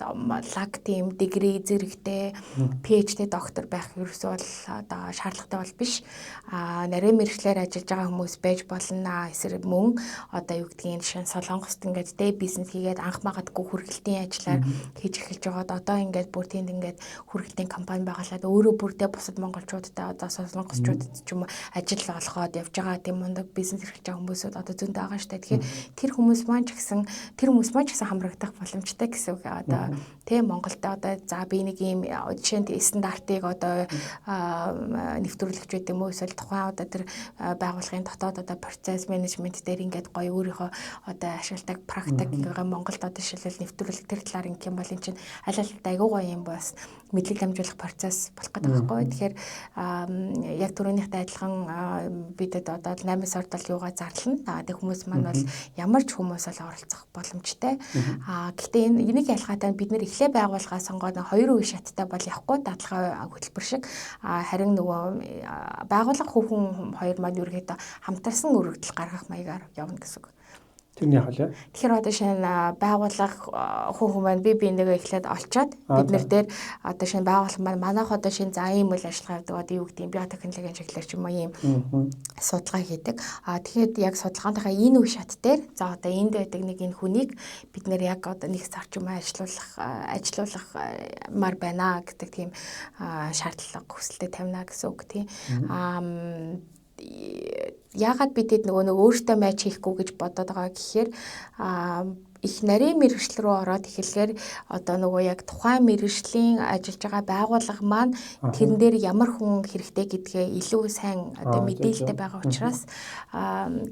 лаг тийм degree зэрэгтэй PhD доктор байх ерөөсөө бол одоо шаардлагатай бол биш. Нарийн мэргэжлээр ажиллаж байгаа хүмүүс байж болно. Эсрэг мөн одоо юу гэдгийг жишээ нь Солонгост ингээд тэ бизнес хийгээд анх магадгүй хүргэлтийн ажиллаар хийж эхэлж байгаад одоо ингээд бүр тэнд ингээд хүргэлтийн компани байгуулад өөрөө бүрдээ бусад монголчуудтай, одоо солонгосчуудад ч юм уу ажил олгоод явж байгаа тийм мундаг бизнес эрхэлж байгаа хүмүүсүүд одоо зөндөө байгаа штэ. Тэгэхээр тэр хүмүүс маань ч гэсэн хамрагдах боломжтой гэсэн үг. Одоо тийм Монголд одоо за би нэг ийм жишээнд стандартыг одоо нэвтрүүлэгч байд юм уу, эсвэл тухайн одоо тэр байгууллагын дотоод одоо процесс менежмент дээр ингээд гоё өөрийнхөө одоо ашигладаг практик Монголд одоо жишээлбэл нэвтрүүлэг тэр талаар ингэх юм бол эн чинь аль аль айгүй гоё юм бас мэдлэг дамжуулах процесс болох гэдэг байхгүй. Тэгэхээр яг түрүүнийхтэй адилхан бидэд одоо 8 сард бол юугаа зарлана. Тэг хүмүүс маань бол ямар ч хүмүүс бол оролцох боломжтой. Гэхдээ энэ энийг ялгаатай нь бид нэр эхлээ байгууллагаа сонгоод хоёр үе шаттай бол явахгүй, дадлага хөтөлбөр шиг. Харин нөгөө байгууллага хүн хоёр маань ерөөхдөө хамтарсан өргөдөл гаргах маягаар явна гэсэн үг. Тэр нь яах вэ? Тэгэхээр одоо шинэ байгууллага хүн маань бие биенийгээ эхлээд олчоод бид нэр дээр одоо шинэ байгууллага маань манайх одоо шинэ за ийм үйл ажиллагаа явдаг, одоо юу гэдэг юм биотехнологийн чиглэлээр ч юм уу ийм судалгаа хийдэг. Тэгэхээр яг судалгаантайхаа энэ үе шат дээр за одоо энд байдаг нэг энэ хүнийг бид нэр яг одоо нэг сар ч юм уу ажиллуулахмаар байна гэдэг тийм шаардлага хүсэлтэд тавина гэсэн үг тийм. Яагаад бид нөгөө нэг өөртөө матч хийхгүй гэж бодоод байгаа гэхээр их нарийн мэргэжил рүү ороод эхлэхээр одоо нөгөө яг тухайн мэргэжлийн ажиллаж байгаа байгууллага маань тэрэн дээр ямар хүн хэрэгтэй гэдгээ илүү сайн одоо мэдээлэлтэй байгаа учраас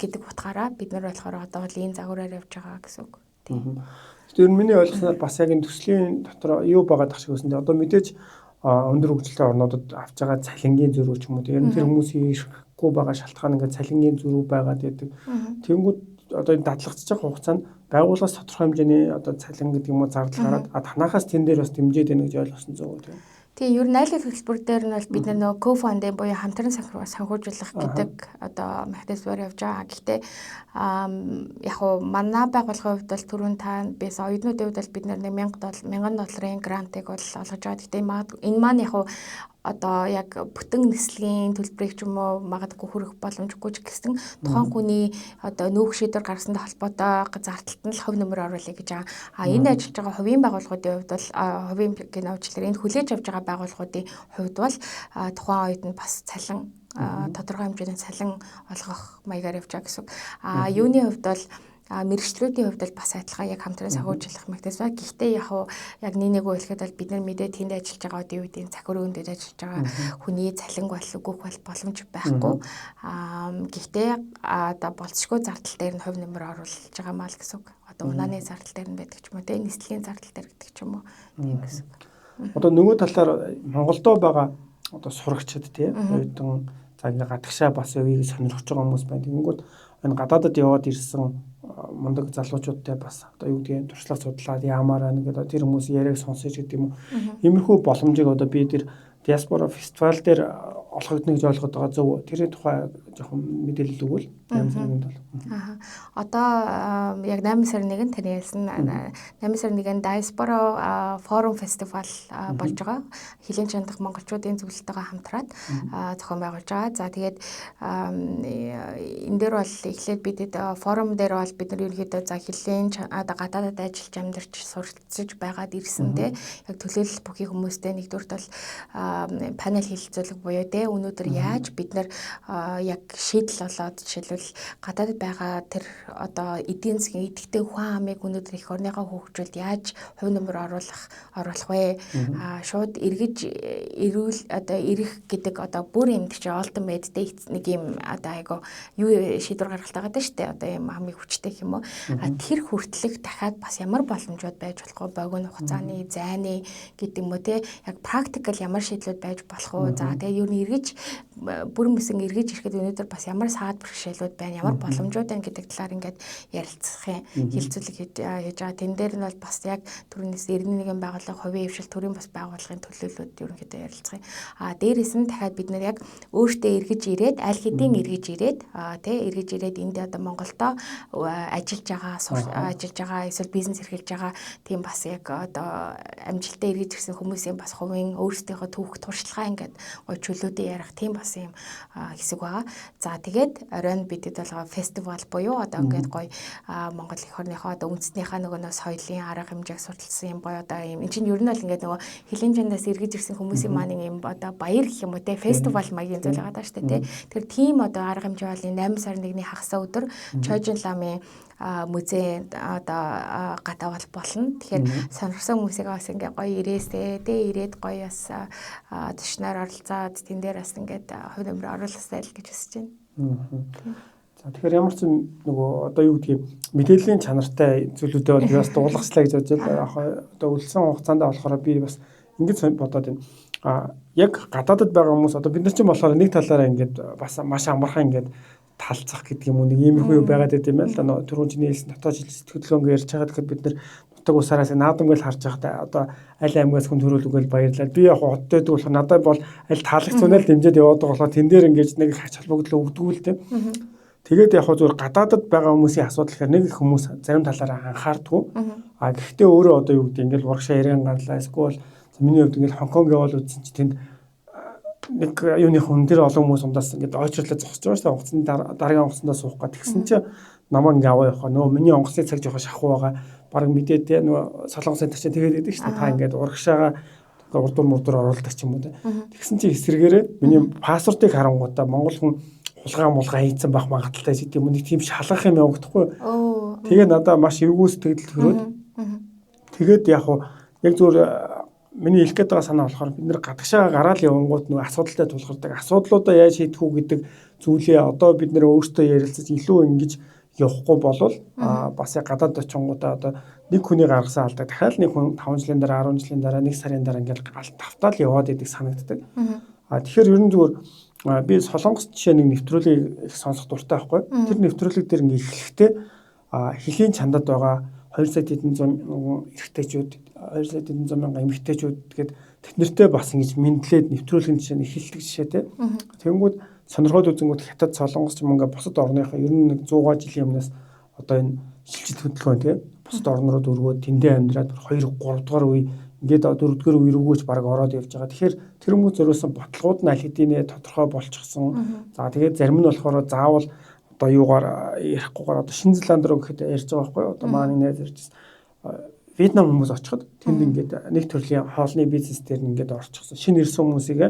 гэдэг утгаараа бид нар болохоор одоо л энэ загвараар явж байгаа гэсэн үг. Тийм. Тэр миний ойлгосноор бас яг энэ төслийн дотор юу байгаа дах шиг байсан. Одоо мэдээж өндөр хөгжилтэй орнуудад авч байгаа цалингийн зөрүү ч юм уу тэр хүмүүсийн ирэхгүй байгаа шалтгаан ингээд цалингийн зөрүү байгаад байдаг. Тэнгүүд одоо энэ дадлагдчих хугацаанд байгууллагаас тодорхой хэмжээний одоо цалин гэдэг юм уу зардал гараад танахаас тэн дээр бас дэмжиж байна гэж ойлгосон зөв үү? Тийм, ер нь айлын хөтөлбөр дээр нь бол бид нөгөө co-funding буюу хамтран санхүүжүүлэх гэдэг одоо механизмаар явж байгаа. Гэхдээ яг уу манай байгууллагын хувьд бол түрүүн та бис оюутнуудын хувьд бол бид нэг $1000 долларын грантыг бол олгож байгаа. Гэхдээ энэ маань яг уу одоо яг бүтэн нислэгийн төлбөрийг ч юм уу магадгүй хүрэх боломжгүй ч гэсэн тухайн хүний одоо нүүх шийдвэр гаргасантай холбоотой зардалт нь л хувь нэмэр оруулъя гэж байгаа. Энэ ажиллаж байгаа хувийн байгууллагуудын хувьд бол хувийн гэнэ энэ хүлээж авч байгаа байгууллагуудын хувьд бол тухайн оюутанд бас цалин тодорхой хэмжээний цалин олгох маягаар явж байгаа гэсэн. Юуны хувьд бол мэргэжлүүдийн хувьд бол бас адилхан яг хамтран санхүүжүүлэх механизм. Гэхдээ яг уу яг нэг хэлэхэд бол бид нар мэдээ тэнд ажиллаж байгаа одоо юу гэдэг цахи өрөөнд ажиллаж байгаа хүний цалинг бол өгөх бол боломж байхгүй. Гэхдээ одоо болцсогүй зардал дээр нь хувь нэмэр оруулж байгаа маа л гэсэн үг. Одоо унааны зардал дээр нь байдаг ч юм уу, тэ нислэгийн зардал дээр гэдэг ч юм уу, тийм гэсэн үг. Одоо нөгөө талаар Монголдо байгаа одоо сурагчид тий оюутан за ингээ гадагшаа бас явъя гэж сонирхож байгаа хүмүүс байна. Тэгэнгүүт энэ гадаадад яваад ирсэн мундаг залуучуудтай бас одоо юу гэдгийг туршлага судлаад яамаар байна гэдэг тэр хүмүүс яриаг сонсож гэдэг юм уу. Иймэрхүү боломжийг одоо би тэр диаспора фестивал дээр олгогдно гэж ойлгоод байгаа зөв үү? Тэрний тухай жоохон мэдээлэл өгвөл 8 сарын 1-нд бол. Одоо яг 8 сарын 1-нд таны хэлсэн 8 сарын 1-нд Diaspora Forum Festival болж байгаа. Хилийн чандах монголчуудын зөвлөлтөйгөө хамтраад зохион байгуулж байгаа. За тэгээд энэ дээр бол эхлээд бид форум дээр бол бид нар ерөнхийдөө за хилийн одоо гадаадад ажиллаж амьдарч суралцж байгаад ирсэн те яг төлөөлөл бүхий хүмүүстэй нэгдүгüрт бол панел хэлэлцүүлэг буюу те өнөөдөр яаж бид нар яг шийдэл олоод жишээлбэл гадаадд байгаа тэр одоо эдийн засгийн идэвхтэй хүн амыг өнөөдөр эх орныхоо хөгжүүлэлт яаж хувь нэмэр оруулах вэ? Шууд эргэж эрүүл одоо ирэх гэдэг одоо бүр юм чи олдон байдтэй нэг юм одоо айгу юу шийдвэр гаргалт байгаа даа штэ одоо юм хамгийн хүчтэй юм уу? Тэр хүртлэх дахиад бас ямар боломжууд байж болох вэ? Богино хугацааны, зайны гэдэг юм уу те яг практикал ямар шийдлүүд байж болох вэ? За тэгээ юу нэг эргэж бүрэн бүсэн эргэж ирэхэд өнөөдөр бас ямар саад бэрхшээлүүд байна, ямар боломжууд байна гэдэг талаар ингээд ярилцах юм хилцүүлэг хийж байгаа. Тэн дээр нь бол бас яг түрүүнээс 91 байгууллага, хувийн хвшил, төрийн бас байгууллагын төлөөллүүд ерөнхийдөө ярилцах юм. А дээрээс нь дахиад бид нэр яг өөртөө эргэж ирээд аль хэдийн эргэж ирээд тэ эргэж ирээд энд одоо Монголдо ажиллаж байгаа эсвэл бизнес эрхэлж байгаа тийм бас яг одоо амжилттай эргэж ирсэн хүмүүсийн бас хувийн өөрсдийнхөө түүх туршлагаа ингээд гой чөлөөдөө ярих тийм бас юм хэсэг байгаа. За тэгээд оройн бидэд болгоо фестивал буюу одоо ингээд гой Монгол эх орныхоо одоо үндэснийхээ нөгөө соёлын арга хэмжээг судалсан юм боёо одоо юм. Энд чинь ер нь бол ингээд нөгөө хилийн чандаас эргэж ирсэн хүмүүсийн маань юм одоо баяр гэх юм уу те фестивал маягийн зүйл байгаа даа шүү дээ те. Тэр тийм одоо арга хэмжээ бол энэ 8 сарын 1-ний хагас өдөр Чойжин ламын музей одоо гадаа бол болно. Тэгэхээр сонирхсан хүмүүсийг бас ингээ гоё ирээсээ тэ ирээд гоё бас төшнөр оролцоод тэн дээр бас ингээд хувь нэмрээ орууласай л гэж хүсэж байна. За тэгэхээр ямар ч нөгөө одоо юу гэдгийг мэдээллийн чанартай зүйлүүдээ бол би бас дуулгачлаа гэж бодож байна. Яг одоо үлдсэн хугацаанд болохоор би бас ингэж бодоод байна. А яг гадаадд байгаа хүмүүс одоо бид нар чинь болохоор нэг талаараа ингээд бас маш амархан ингээд талцах гэдэг юм уу нэг иймэрхүү юу байгаад байт юм байна л да. Нөгөө түрүүн чиний хэлсэн дотоод шилжилт хөдөлгөөнгөө ярьж байгаа гэхэд бид нар нутаг усаараас наадам гэл харж байхдаа одоо аль аймгаас хүн төрөөл үгээл баярлалаа. Би яг хотод байдаг болохоор надад бол аль таалагцунаа л дэмжиж яваад байгаа болохоор тэн дээр ингэж нэг хач холбогдлоо өгдөггүй л тийм. Тэгээд яг хөө зүгээр гадаадд байгаа хүмүүсийн асуудал гэхээр нэг их хүмүүс зарим талаараа анхаардгүй. А гэхдээ өөрөө одоо юу гэдэг ингээл урагшаа яриан гарлаа. Эсвэл миний хувьд ингээл Хонконг явал үзсэн чи тэнд нэг юуны хүн дээр олон хүмүүс ундаас ингээд ойчрлоо зогсож байгаа шүү дээ. Онгоцны дараагийн онгоцондоо суух гад. Тэгсэн чи намайг ингээ аваа явах. Нөгөө миний онгоцны цаг жоохон шахуу байгаа. Бараг мэдээ те нөгөө солонгосын тэр чинь тэгээд идэг шүү дээ. Та ингээд урагшаага урдуур мурдуур оруулдаг ч юм уу те. Тэгсэн чи эсрэгээрээ миний паспортыг харангуутаа Монгол хүн хулгай мулгай хийцэн байх магадaltaй гэдэг юм. Нэг тийм шалгах юм явагдахгүй. Тэгээ надаа маш эвгүй сэтгэл төрөөд. Тэгээд яг уу яг зүгээр миний хэлэх гээд байгаа санаа болохоор бид нэр гадагшаа гараал явангууд нөгөө асуудалтай тулгардаг. Асуудлуудаа яаж шийдэх үү гэдэг зүйлээ одоо бид нэр өөрсдөө ярилцаж илүү ингэж явахгүй болвол бас яг гадаад очингуудаа одоо нэг хүний гаргасан алдаа дахиад нэг хүн 5 жилийн дараа 10 жилийн дараа 1 сарын дараа ингээл тавтаал яваад идэг санагддаг. А тэгэхээр ер нь зүгээр би Солонгос жишээ нэг нэвтрүүлгийг их сонсох дуртай байхгүй. Тэр нэвтрүүлэг дээр ингээ эхлэхдээ хөлийн чандад байгаа 2 сая хэдэн зуун эрэгтэйчүүд 2 сая хэдэн зуун мянган эмэгтэйчүүд гээд тэд нартэй бас ингэж мэдлээд нэвтрүүлгийн жишээ нь эхэлдэг жишээтэй. Тэнгүүд сонирхоод үзэнгүүт Хятад, Солонгос ч юм ингээ бусад орныхоо ер нь нэг 100 жилийн өмнөөс одоо энэ шилжилт хөдөлгөөн тий бусад орн руу дөрвөөд тэндээ амьдраад 2 3 дугаар үе ингээд дөрөвдүгээр үе рүүгээч баг ороод явж байгаа. Тэгэхээр тэр хүмүүс зориулсан бодлогууд нь аль хэдийнэ тодорхой болчихсон. За тэгээд зарим нь болохоор заавал одоо юугаар ярихгүйгээр одоо Шинэ Зеланд руу гэхэд ярьж байгаа байхгүй юу? Одоо манай найз ярьжсэн. Вьетнам хүмүүс очиход тэнд ингээд нэг төрлийн хоолны бизнес дээр ингээд орчихсон. Шинэ ирсэн хүмүүсийг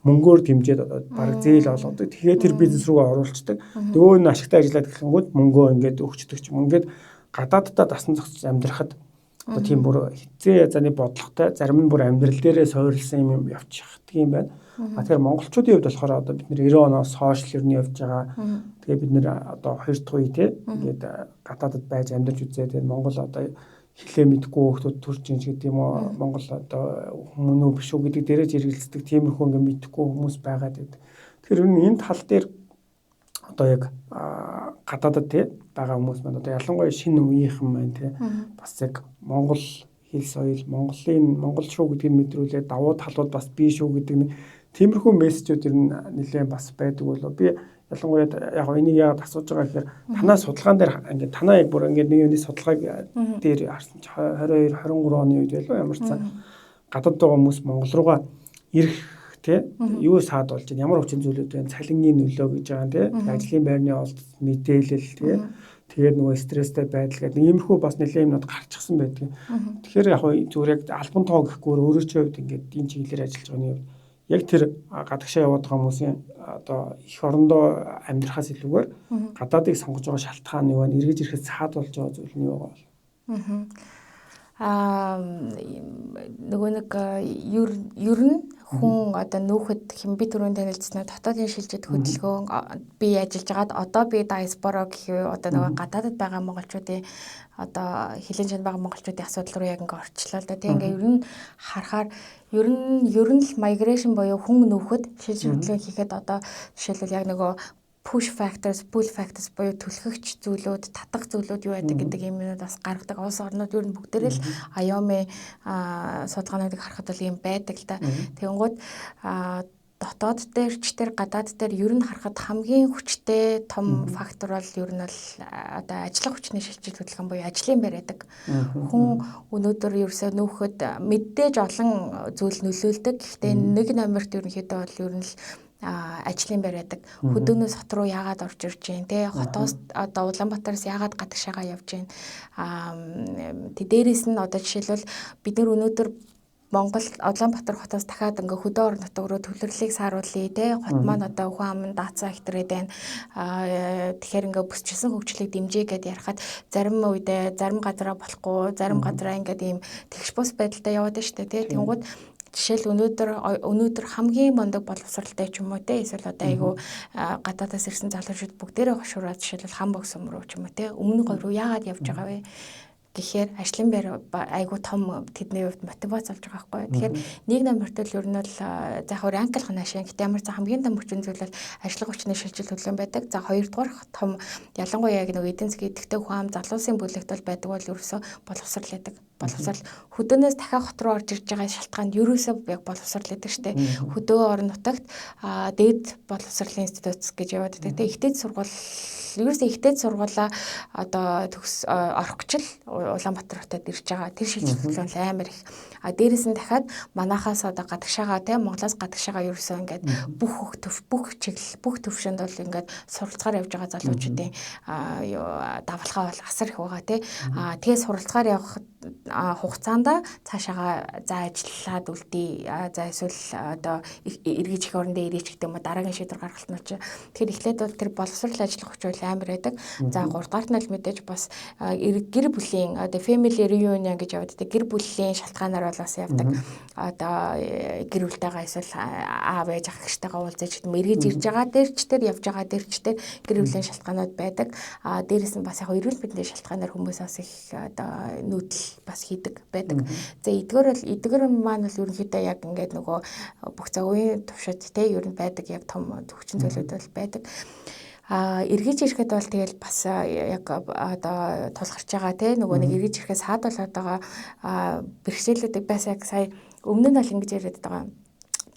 мөнгөөр дэмжиж одоо бараг зээл олгодог. Тэгээд тэр бизнес рүүгээ оруулцдаг. Нөгөө нь ашигтай ажиллаад гэхэнгүүд мөнгөө ингээд өгчдөг ч юм. Ингээд гадааддаа дасан зохицож амьдрахад одоо тийм бүр хизээ язааны бодлоготой зарим нь бүр амьдрал дээрээ суурилсан юм явчихдаг юм байна. А тэгэхээр монголчуудын хувьд болохоор одоо бид нэр 90 оноос хойш л ер нь явж байгаа. Тэгээ бид нэр одоо хоёр дахь үе те ингээд гадаадд байж амьдарч үзээ. Тэгээд Монгол одоо хэлээ мэдгүй хүүхдүүд төрж ин гэдэг юм уу Монгол одоо хүмүүн үү биш үү гэдэг дээрээ жиргэлцдэг тиймэрхүү ингээд мэдгүй хүмүүс байгаад байдаг. Тэгэхээр ер нь энэ тал дээр одоо яг гадаадд те байгаа хүмүүс маань одоо ялангуяа шинэ үеийнхэн маань те бас яг Монгол хэл соёл, Монголын Монгол шүү гэдгийг мэдрүүлээ давуу талууд бас бий шүү гэдэг нэг тиймэрхүү мессежүүд ер нь нэлээд бас байдаг болоо. Би ялангуяа яг энийг яагаад асууж байгаа гэхээр танаа судалгаан дээр ингээд танаа яг бүр ингээд нэг юуны судалгааг дээр харсан чи 22 23 оны үед байлаа ямар ч сан гадаад байгаа хүмүүс Монгол руугаа ирэх тий юу саад болж байна ямар хүчин зүйлүүд байна цалингийн нөлөө гэж байгаа юм тий ажлын байрны олдол мэдээлэл тий тэгээд нөгөө стресстэй байдал гэдэг иймэрхүү бас нэлээд юмнууд гарчихсан байдаг. Тэгэхээр яг зүгээр яг албан тоо гэхгүй өөрөө ч хувьд ингээд энэ чиглэлээр ажиллаж байгаа нь яг тэр гадагшаа яваад байгаа хүмүүсийн одоо эх орондоо амьдрахаас илүүгээр гадаадыг сонгож байгаа шалтгаан юу вэ? Эргэж ирэхэд саад болж байгаа зүйл нь юу байгаа вэ? Нөгөө нэг ер нь Хүн одоо нүүхэд хэм би түрүүн танилцсан дотоодын шилжид хөдөлгөөн би ажиллаж байгаад одоо би диаспора гэх юу одоо нөгөө гадаадд байгаа монголчуудын одоо хилийн чанд байгаа монголчуудын асуудал руу яг ингээ орчлоо л да. Тэг ингээ ер нь харахаар ер нь л migration буюу хүн нүүхэд шилжил хөдөлгөөн хийхэд одоо жишээлбэл яг нөгөө push factors, pull factors буюу түлхэгч зүйлүүд, татах зүйлүүд юу байдаг гэдэг юмнууд бас гаргадаг. Улс орнууд ер нь бүгдээрээ л IOM-ийн судалгаануудыг харахад бол ийм байдаг л да. Тэгэнгүүт дотоод дээр ч тэр гадаад дээр ер нь харахад хамгийн хүчтэй том фактор бол ер нь бол одоо ажиллах хүчний шилжилт хөдөлгөөн буюу ажлын байр байдаг. Хүн өнөөдөр ерөөсөө нүүхэд мэдээж олон зүйл нөлөөлдөг. Гэхдээ нэг номерт ерөнхийдөө бол ер нь л ажлын байр байдаг. Хөдөөнөөс хот руу яагаад орж ирж гин те, хотоос одоо Улаанбаатараас яагаад гадагшаага явж гин. Тэ дээрээс нь одоо жишээлбэл бид нар өнөөдөр Монгол Улаанбаатар хотоос дахиад ингээ хөдөө орон нутаг руу төвлөрлийг сааруулъя те, хот маань одоо хүн ам даацаа ихтрээд байна. Тэгэхээр ингээ бүсчилсэн хөгжлийг дэмжиж гэд ярихад зарим үедээ зарим газараа болохгүй, зарим газараа ингээд ийм тэгш бус байдалтай яваад байна шүү дээ те. Тэнгууд жишээл өнөөдөр хамгийн мундаг боловсралтай ч юм уу те, эсвэл одоо айгу гадаадаас ирсэн залуучууд бүгдээрээ хошуураад жишээлбэл Хамбог сүм рүү ч юм уу те, өмнө говь руу яагаад явж байгаа вэ гэхээр ажлын байр айгу том тэдний хувьд мотивац болж байгаа байхгүй. Тэгэхээр нэг номерт л ер нь бол за яг ранклах наашаа. Гэтэ ямар ч хамгийн том хүчин зүйл бол ажиллах хүчний шилжил хөдөлгөөн байдаг. За хоёрдугаар том ялангуяа яг нэг эдийн засгийн идэвхтэй хүн ам залуусын бүлэгт бол байдаг бол ерөөсөө боловсрал байдаг. Боловсрал хөдөөнөөс дахиад хот руу орж ирж байгаа шалтгаанд ерөөсөө яг боловсрал байдаг штэ. Хөдөө орон нутагт дээд боловсролын институт гэж яваад байдаг. Тэ ихтэй сургууль ерөөсөө ихтэй сургуулаа одоо төгс орох гэж л Улаанбаатар хотод ирж байгаа. Тэр шилжил хөдөлгөөн амар их. А дээрэс нь дахиад манахаас одоо гадагшаага те, Монголоос гадагшаага ерөөсөө ингээд бүх бүх чиглэл бүх төвшөнд бол ингээд суралцгаар явж байгаа залуучуудын давалгаа бол асар их байгаа те. А тэгээ суралцгаар явах хугацаанд цаашаага за ажиллаад үлдээ, за эсвэл одоо эргэж их орондоо ирээч гэдэг юм уу, дараагийн шийдвэр гаргалт нь чи. Тэгэхээр эхлээд бол тэр боловсрал ажиллах хүч бол амар байдаг. За гуравдугаарт нь л мэдээж бас гэр бүлийн одоо family reunion гэж яваад байдаг. Гэр бүлийн шалтгаанаар бол бас явдаг. Одоо гэр бүлтэйгээ эсвэл аав ээж ах эгчтэйгээ уулзаж гэдэг юм, эргэж ирж байгаа дээр ч тэр явж байгаа дээр ч тэр гэр бүлийн шалтгаанууд байдаг. А дээрэс нь бас яг эрүүл мэндийн шалтгаанаар хүмүүс бас их одоо нүүдэл бас хийдэг байдаг. За эдгээр маань бол ерөнхийдөө яг ингээд нөгөө бүх цаг үеийн туршид те ер нь байдаг яг том хүчин зүйлүүд бол байдаг. А эргэж ирэхэд бол тэгэл бас яг одоо тулгарч байгаа те нөгөө нэг эргэж ирэхээс саад болоод байгаа бэрхшээлүүдийг бас яг сая өмнө нь бол ингэж яриад байгаа,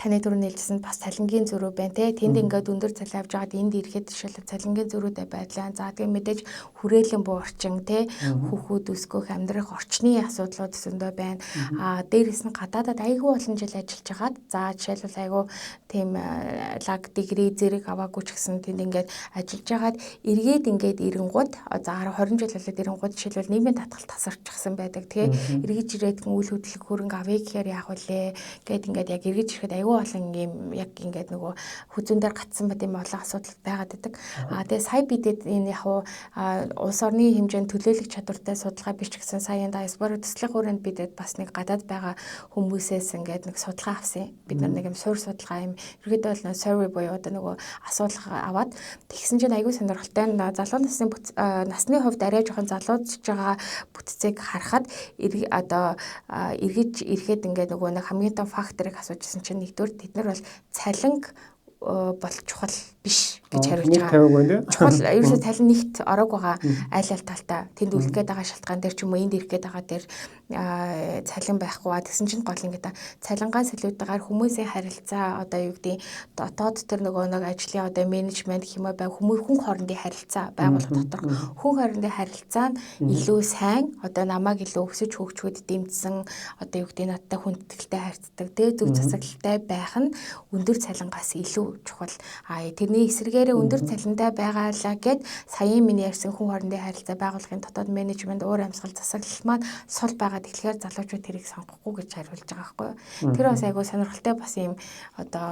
таны түрүү нэлжсэн бас цалингийн зөрүү байна те. Тэнд ингээд өндөр цалин авч байгаад энд ирэхэд жишээлбэл цалингийн зөрүүтэй байдлаа. За тэгээ мэдээж хүрээлэн буу орчин те, хүүхүүд өсгөх амьдрах орчны асуудлууд зөндөө байна. А дээрэс нь гадаадад айгүй олон жил ажиллаж байгаад за жишээлбэл айгүй тийм лаг degree зэрэг аваагүй ч гэсэн тэнд ингээд ажиллаж байгаад эргээд ингээд ирэнгууд за 20 жил болоод ирэнгууд жишээлбэл нийгмийн татгалт тасарчихсан байдаг. Тэгээ эргэж ирээд үйл хөдлөх хөрөнгө авъя гэхээр яах вүлээ гэд ингээд яг эргэж ирэхэд айгүй олон юм яг ингээд нөгөө хүзүүн дээр гатсан байт юм олон асуудал байгаад байдаг. А тэгээ сая бидэд энэ яг улс орны хэмжээнд төлөөлөх чадвартай судалгаа биш ч гэсэн сая энэ диаспора төслийн хүрээнд бидэд бас нэг гадаад байгаа хүмүүсээс ингээд нэг судалгаа авсан. Бид нар нэг юм суурь судалгаа юм ерөөдөө бол survey буюу одоо нөгөө асуулга аваад тэгсэн чинь айгүй сонирхолтой. Залуу насны насны хувьд арай жоохон залуудж байгаа бүтцийг харахад одоо эргэж ирэхэд ингээд нөгөө нэг хамгийн том факторыг асуужсэн чинь нэгдүгээр тэд нар бол цалинг бол чухал биш гэж хариулж байгаа. Чухал ерөөсөө цалин нэгт ороог байгаа аль аль талтай тэнд үлдэх гээд байгаа шалтгаан дээр ч юм уу энд ирэх гээд байгаа дээр цалин байхгүй ба тэгсэн чинь гол ингээд цалингаас илүүтэйгээр хүмүүсийн харилцаа одоо юу гэдэг дотоод тэр нөгөө нэг ажлын одоо менежмент гэх юм уу бай хүмүүс хүн хоорондын харилцаа байгууллага доторх хүн хоорондын харилцаа нь илүү сайн одоо намайг илүү өсөж хөгжөхөд дэмжсэн одоо юу гэдэг надтай хүндэтгэлтэй харьцдаг тэ зөв засаглалтай байх нь өндөр цалингаас илүү чухал. А тэрний эсрэгээрээ өндөр цалинтай байгаалаа гэд саяын миний ярьсан хүн хоорондын харилцаа байгууллагын дотоод менежмент уур амьсгал засаглал маань сул байгаа Яагаад тэгэхээр залуучууд тэрийг сонгохгүй гэж хариулж байгаа байхгүй юу. Тэр бас айгүй сонирхолтой бас юм одоо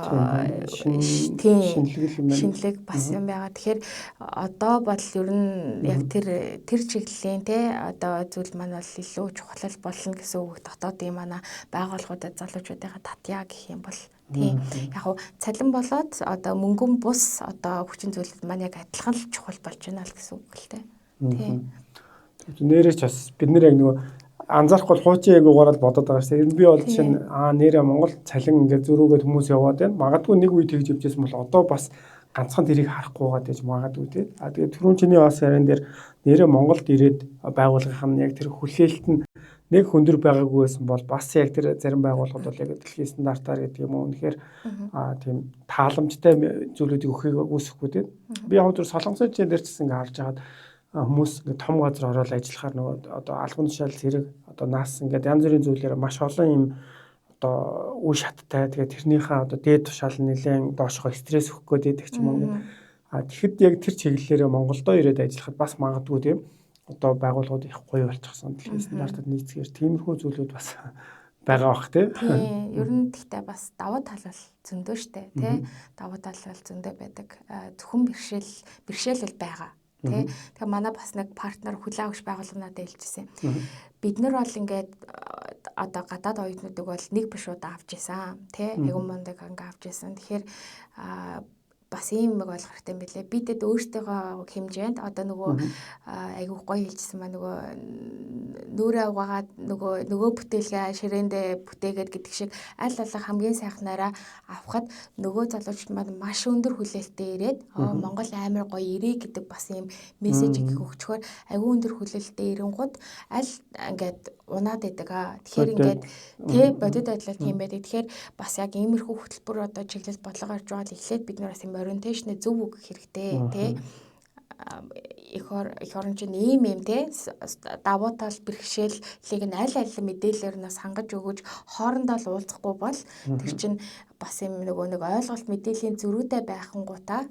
тийм шинэлэг юм байна. Шинэлэг бас юм байгаа. Тэгэхээр одоо бол ер нь яг тэр чиглэлийн те одоо зүйл маань бол илүү чухал болно гэсэн үг, дотоодын манай байгууллагуудад залуучуудыгаа татъя гэх юм бол тийм. Яг уу цалин болоод одоо мөнгөн бус одоо хүчин зүйлүүд маань яг адилхан л чухал болж байна л гэсэн үг л те. Тийм. Нэрээ ч бас бид нэр яг нөгөө анзаарахгүй хуучин яг угаараа л бодоод байгаа шүү дээ. Ер нь би бол жишээ нь нэрээ Монгол цалин ингээд зөрүүгээд хүмүүс яваад байна. Магадгүй нэг үе тэгж явжсэн бол одоо бас ганцхан тэрийг харахгүй байгаа гэж магадгүй тий. Тэгээд түрүүн чиний бас яриан дээр нэрээ Монголд ирээд байгуулгах нь яг тэр хүлээлт нь нэг хөндөр байгаагүй байсан бол бас яг тэр зарим байгууллагууд бол яг дэлхийн стандартаар гэдэг юм уу, үнэхээр тийм тааламжтай зүйлүүдийг өгөхийг үүсэхгүй тий. Би яг зөв Солонгосын жишээн дээр ч гэсэн ингээ харж хагаад хүмүүс ингээ том газар ороод ажиллахаар нөгөө одоо албан тушаал зэрэг одоо нас ингээд янз бүрийн зүйлээр маш олон юм одоо үе шаттай, тэгээд тэрнийхээ одоо дээд тушаал нь нэлээд доошгоо стресс өгөх гээд байдаг ч юм уу ингээд. Тэгэхэд яг тэр чиглэлээрээ Монголдо ирээд ажиллахад бас магадгүй тийм одоо байгууллагууд их гоё болчихсон, дэлхийн стандартад нийцгээр тиймэрхүү зүйлүүд бас байгаа бах тий. Тийм. Ер нь гэхдээ бас давуу тал бол зөндөө штэ тий. Давуу тал бол зөндөө байдаг. Зөвхөн бэрхшээл бол байгаа. Тий. Тэгэхээр манай бас нэг партнер хүлээн авах байгууллага надад хэлжсэн. Бид нар бол ингээд одоо гадаад оюутнуудыг бол нэг биш удаа авч исэн. Тий. Айгуу мундаг ингээ авч исэн. Тэгэхээр бас ийм юм ойлгох хэрэгтэй юм билээ. Бидэд өөртөөгөө хэмжээнд одоо нөгөө айгүйх гоё хэлжсэн маа нөгөө нүрээ угаагаад нөгөө бүтээлгээ ширээндээ бүтээгээд гэдэг шиг аль алга хамгийн сайхнаараа авахад нөгөө залуучууд маань маш өндөр хүлээлттэй ирээд Монгол амар гоё ирээ гэдэг бас ийм мессежийг өгчхөөр айгүй өндөр хүлээлттэй ирэнгууд аль ингээд унаад идэг аа. Тэгэхээр ингээд тэ бодит байдлаар тийм байдаг. Тэгэхээр бас яг иймэрхүү хөтөлбөр одоо чиглэл бодлого гарч байгаа л эхлээд бид нар бас юм ориентейшн зөв өгөх хэрэгтэй тий. Эх орон чинь ийм юм тий, давуу тал бэрхшээлийг нь аль аль мэдээлэлээр нь хангаж өгөж хоорондоо л уулзахгүй бол тэр чинь бас юм нөгөө нэг ойлголт мэдээллийн зөрүүтэй байхангуудаа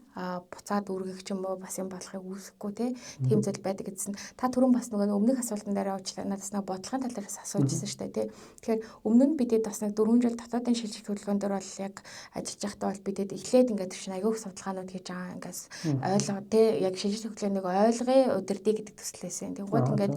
буцаад үргэх ч юм уу бас юм болохыг үүсэхгүй тий, тийм зүйл байдаг гэсэн. Та түрүүн бас нөгөө өмнөх асуултан дээр уучлаа надаас нэг бодлогын талаар асууж ирсэн шүү дээ тий. Тэгэхээр өмнө нь бидэд бас нэг 4 жил дотоодын шилжилт хөдөлгөөн дээр бол яг ажиллаж байхдаа бол бидэд эхлээд ингээд тэр чинь аягүй их судалгаанууд хийж байгаа ингээс ойлгоо тий, яг шилжилт хөдөлгөөнийг ойлгоё удирдъя гэдэг төслөөсөн. Тэнгууд ингээд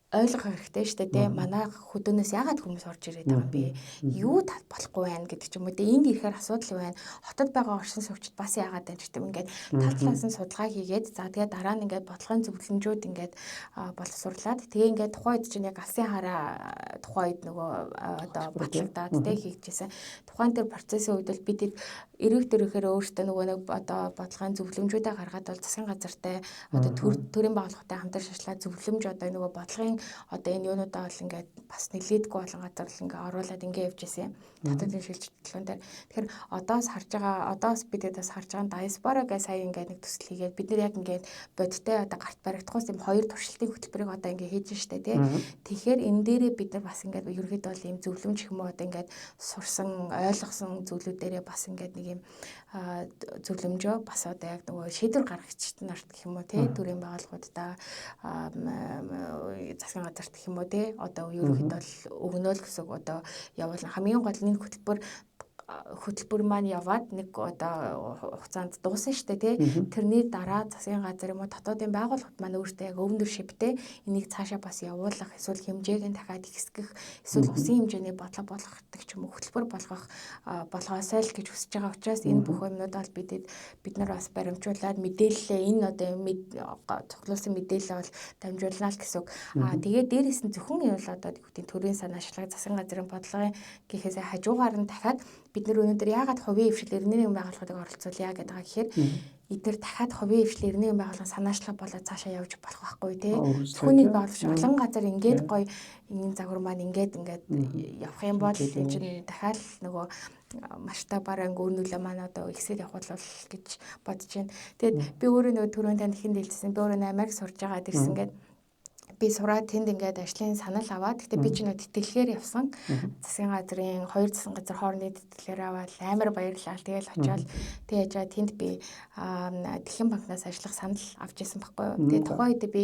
ойлгох хэрэгтэй шүү дээ тий. Манай хөдөөнөөс яагаад хүмүүс орж ирээд байгаа юм бэ? Юу болохгүй байна гэдэг ч юм уу тий. Энд ирэхээр асуудал байна. Хотод байгаа оршин суугчид бас яагаад байна гэдэг юм ингээд тал талаас нь судалгаа хийгээд за тэгээ дараа нь ингээд бодлогын зөвлөмжүүд ингээд боловсруулад тэгээ ингээд тухайн үед чинь яг алсын хараа тухайн үед нөгөө одоо батлагдаад тий хийжсэн. Тухайн тэр процессын үед бол бид эрэг дөрөхээр өөртөө нөгөө нэг одоо бодлогын зөвлөмжүүдээ гаргаад бол засгийн газартай одоо төрийн байгууллагатай хамтарч ажиллаад зөвлөмж одоо нөгөө бодлогын одоо энэ юунуудаа бол ингээд бас нэлээдгүй олон газар л ингээд оруулаад ингээд явж исэн юм. Дотоодын шилжилт хөдөлгөөн дээр. Тэгэхээр одоос харж байгаа одоос бид бас харж байгаа диаспора гэж сая ингээд нэг төсөл хийгээд бид нар яг ингээд бодиттой одоо гарт баригдахуус юм хоёр туршилтын хөтөлбөрийг одоо ингээд хийж штэ тий. Тэгэхээр энэ дээрээ бид нар бас ингээд ерөнхийдөө бол ийм зөвлөмж гэх юм уу одоо ингээд сурсан ойлгосон зүйлүүдээрээ бас ингээд нэг юм зөвлөмжөө бас одоо яг нөгөө шийдвэр гаргагч нарт гэх юм уу тий, төрийн байгууллагуудаа засгийн газарт гэх юм уу тий, одоо ерөнхийдөө бол өгнө л гэсэн үг. Одоо явуулна хамгийн гол нь хөтөлбөр маань яваад нэг одоо хугацаанд дуусна шүү дээ тий. Тэрний дараа засгийн газар юм уу дотоодын байгууллагууд маань өөртөө яг ownership-тэй энийг цаашаа бас явуулах эсвэл хэмжээг нь дахиад ихсгэх эсвэл усын хэмжээний бодлого болгохдаг ч юм уу хөтөлбөр болгох болгоосай л гэж хүсэж байгаа учраас энэ бүх юмнууд бол бид нар бас баримжуулаад мэдээлэлээ энэ одоо цуглуулсан мэдээлэл бол дамжуулнаа л гэсэн үг. Аа тэгээд дээрээс нь зөвхөн юм л одоо гэдэг төрийн санаачлаг засгийн газрын бодлогын гэхээсээ хажуугаар нь дахиад бид нар өнөөдөр яагаад хувийн хвшил 91 байгууллагыг оролцуулъя гэдэг байгаа гэхээр эдгээр дахиад хувийн хвшил 91 байгууллагын санаачлаг болоод цаашаа явж болох байхгүй тий. Зөвхөн нэг байгууллага олон газар ингээд гоё энгийн загвар маань ингээд явах юм бол энэ чинь дахиад нөгөө масштабаараа ингээ өрнөлөө маань одоо ихсээд явах бол гэж бодож байна. Тэгээд би өөрөө нөгөө түрүүн танд ихэнд хэлжсэн. Би өөрөө Америк сурж байгаа дэрсэн ингээд Би сураад тэнд ингээд ажлын санал аваад, гэхдээ би ч нөө тэтгэлгээр явсан. Засгийн газрын хоёр засгийн газар хоорондын тэтгэлгээр аваад амар баярлалаа. Тэгэл очиод тэгээд яжаа тэнд би Дэлхийн банкнаас ажиллах санал авч исэн байхгүй юу. Тэгээд тухайн үед би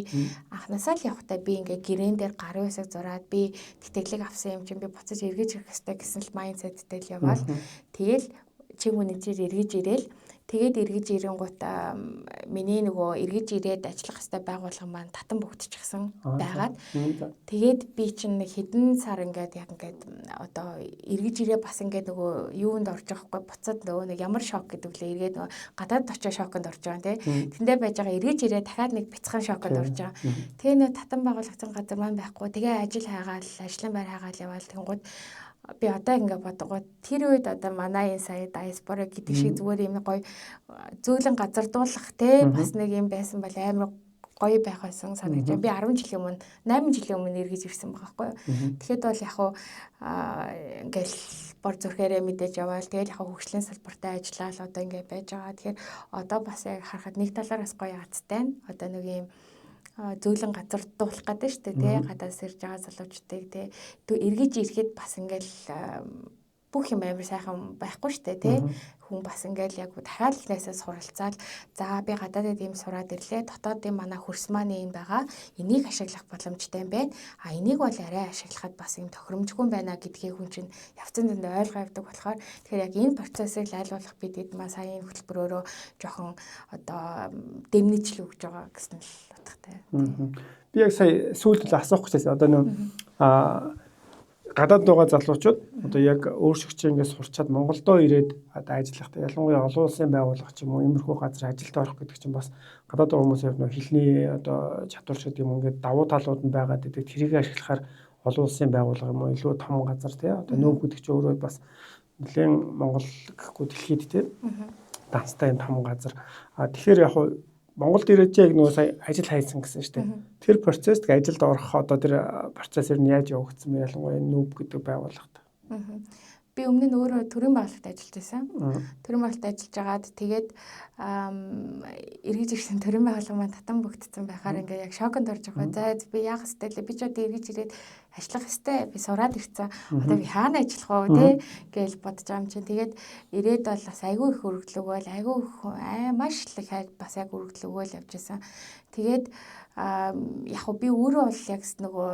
анханасаа л явахдаа би ингээд гэрээн дээр гарын үсэг зураад би тэтгэлэг авсан юм чинь би буцаж эргэж ирэх ёстой гэсэн л майндсеттэй л яваал. Тэгэл чин үнэнчээр эргэж ирээл. Тэгээд эргэж ирэнгуут миний нөгөө эргэж ирээд ажиллах хэвээр байгууллага маань татан бөгдчихсэн байгаад тэгээд би чинь хэдэн сар ингээд яг ингээд одоо эргэж ирээ бас ингээд нөгөө юунд орж байгаа хгүй, буцаад нөгөө нэг ямар шок гэдэг лээ, эргээд нөгөө гадаад очоо шоконд орж байгаа тий. Тэндээ байж байгаа эргэж ирээ дахиад нэг бяцхан шоконд орж байгаа. Тэгээ нөгөө татан байгуулагдсан газар маань байхгүй. Тэгээ ажил хайгаал, ажлын байр хайгаал яваал тэнгууд би одоо ингээ бодгоо тэр үед одоо манай энэ сая диаспора гэдэг шиг зүгээр юм гоё зөөлөн газардуулах те бас нэг юм байсан бол амар гоё байх байсан санагдаж байна. Би 10 жилийн өмнө, 8 жилийн өмнө эргэж ирсэн байгаа байхгүй юу. Тэгэхэд бол яг хуу ингээл бор зүрхээрээ мэдээж яваал, тэгэл яг хөгжлийн салбартаа ажиллаал одоо ингээ байж байгаа. Тэгэхээр одоо бас яг харахад нэг талаар бас гоё азтай нь одоо нэг юм зөөлөн газардуулах гэдэг шүү дээ тий, гадаас ирж байгаа залуучдыг тий, эргэж ирэхэд бас ингээл бүх юм амар сайхан байхгүй шүү дээ тий. Хүн бас ингээл яг дахиад эхнээсээ суралцаал, за би гадаадад ийм сураад ирлээ, дотоодын манай хөрс маань ийм байгаа, энийг ашиглах боломжтой юм байна, а энийг бол арай ашиглахад бас ийм тохиромжгүй байна гэдгийг хүн чинь явцсан зөндөө ойлгоо явдаг болохоор тэгэхээр яг энэ процессыг лайлуулах бид эд маа сая энэ хөтөлбөрөөрөө жоохон одоо дэмнэж л өгж байгаа гэсэн л утгатай. Би яг сая сүүлд л асуух гэж байсан. Одоо нөө гадаад байгаа залуучууд одоо яг өөрсгөө ингээд сурчаад Монголдоо ирээд одоо ажиллахдаа ялангуяа олон улсын байгууллага ч юм уу иймэрхүү газар ажилд орох гэдэг чинь бас гадаад байгаа хүмүүсийн хувьд нөө хэлний одоо чадвар шиг юм ингээд давуу талууд нь байгаад байдаг. Тэрийг ашиглахаар олон улсын байгууллага юм уу илүү том газар тий, одоо нөөг гэдэг чинь өөрөө бас нэлээд Монгол гэхгүй дэлхийд тий данстай юм том газар. А тэгэхээр яг Монголд ирээд яг нөгөө сая ажил хайсан гэсэн шүү дээ. Тэр процесс ажилд орох одоо тэр процесс ер нь яаж явагдсан бэ? Ялангуяа нүүб гэдэг байгууллагад. Би өмнө нь өөрөө төрийн байгууллагт ажиллаж байсан. Төрийн байгууллагт ажиллаж байгаад тэгээд эргэж ирсэн төрийн байгууллага маань татан бөгдсөн байхаар ингээ яг шоконд орж байгаа. За би яах ёстой лээ? Би ч одоо эргэж ирээд ажиллах ёстой. Би сураад ирсэн. Одоо би хаана ажиллах вэ те гэж бодож байгаа юм чинь. Тэгээд ирээд бол бас айгүй их өргөдөл өгөөл, айгүй их маш их бас яг өргөдөл өгөөл явж байсан. Тэгээд яг би өөрөө бол яг нөгөө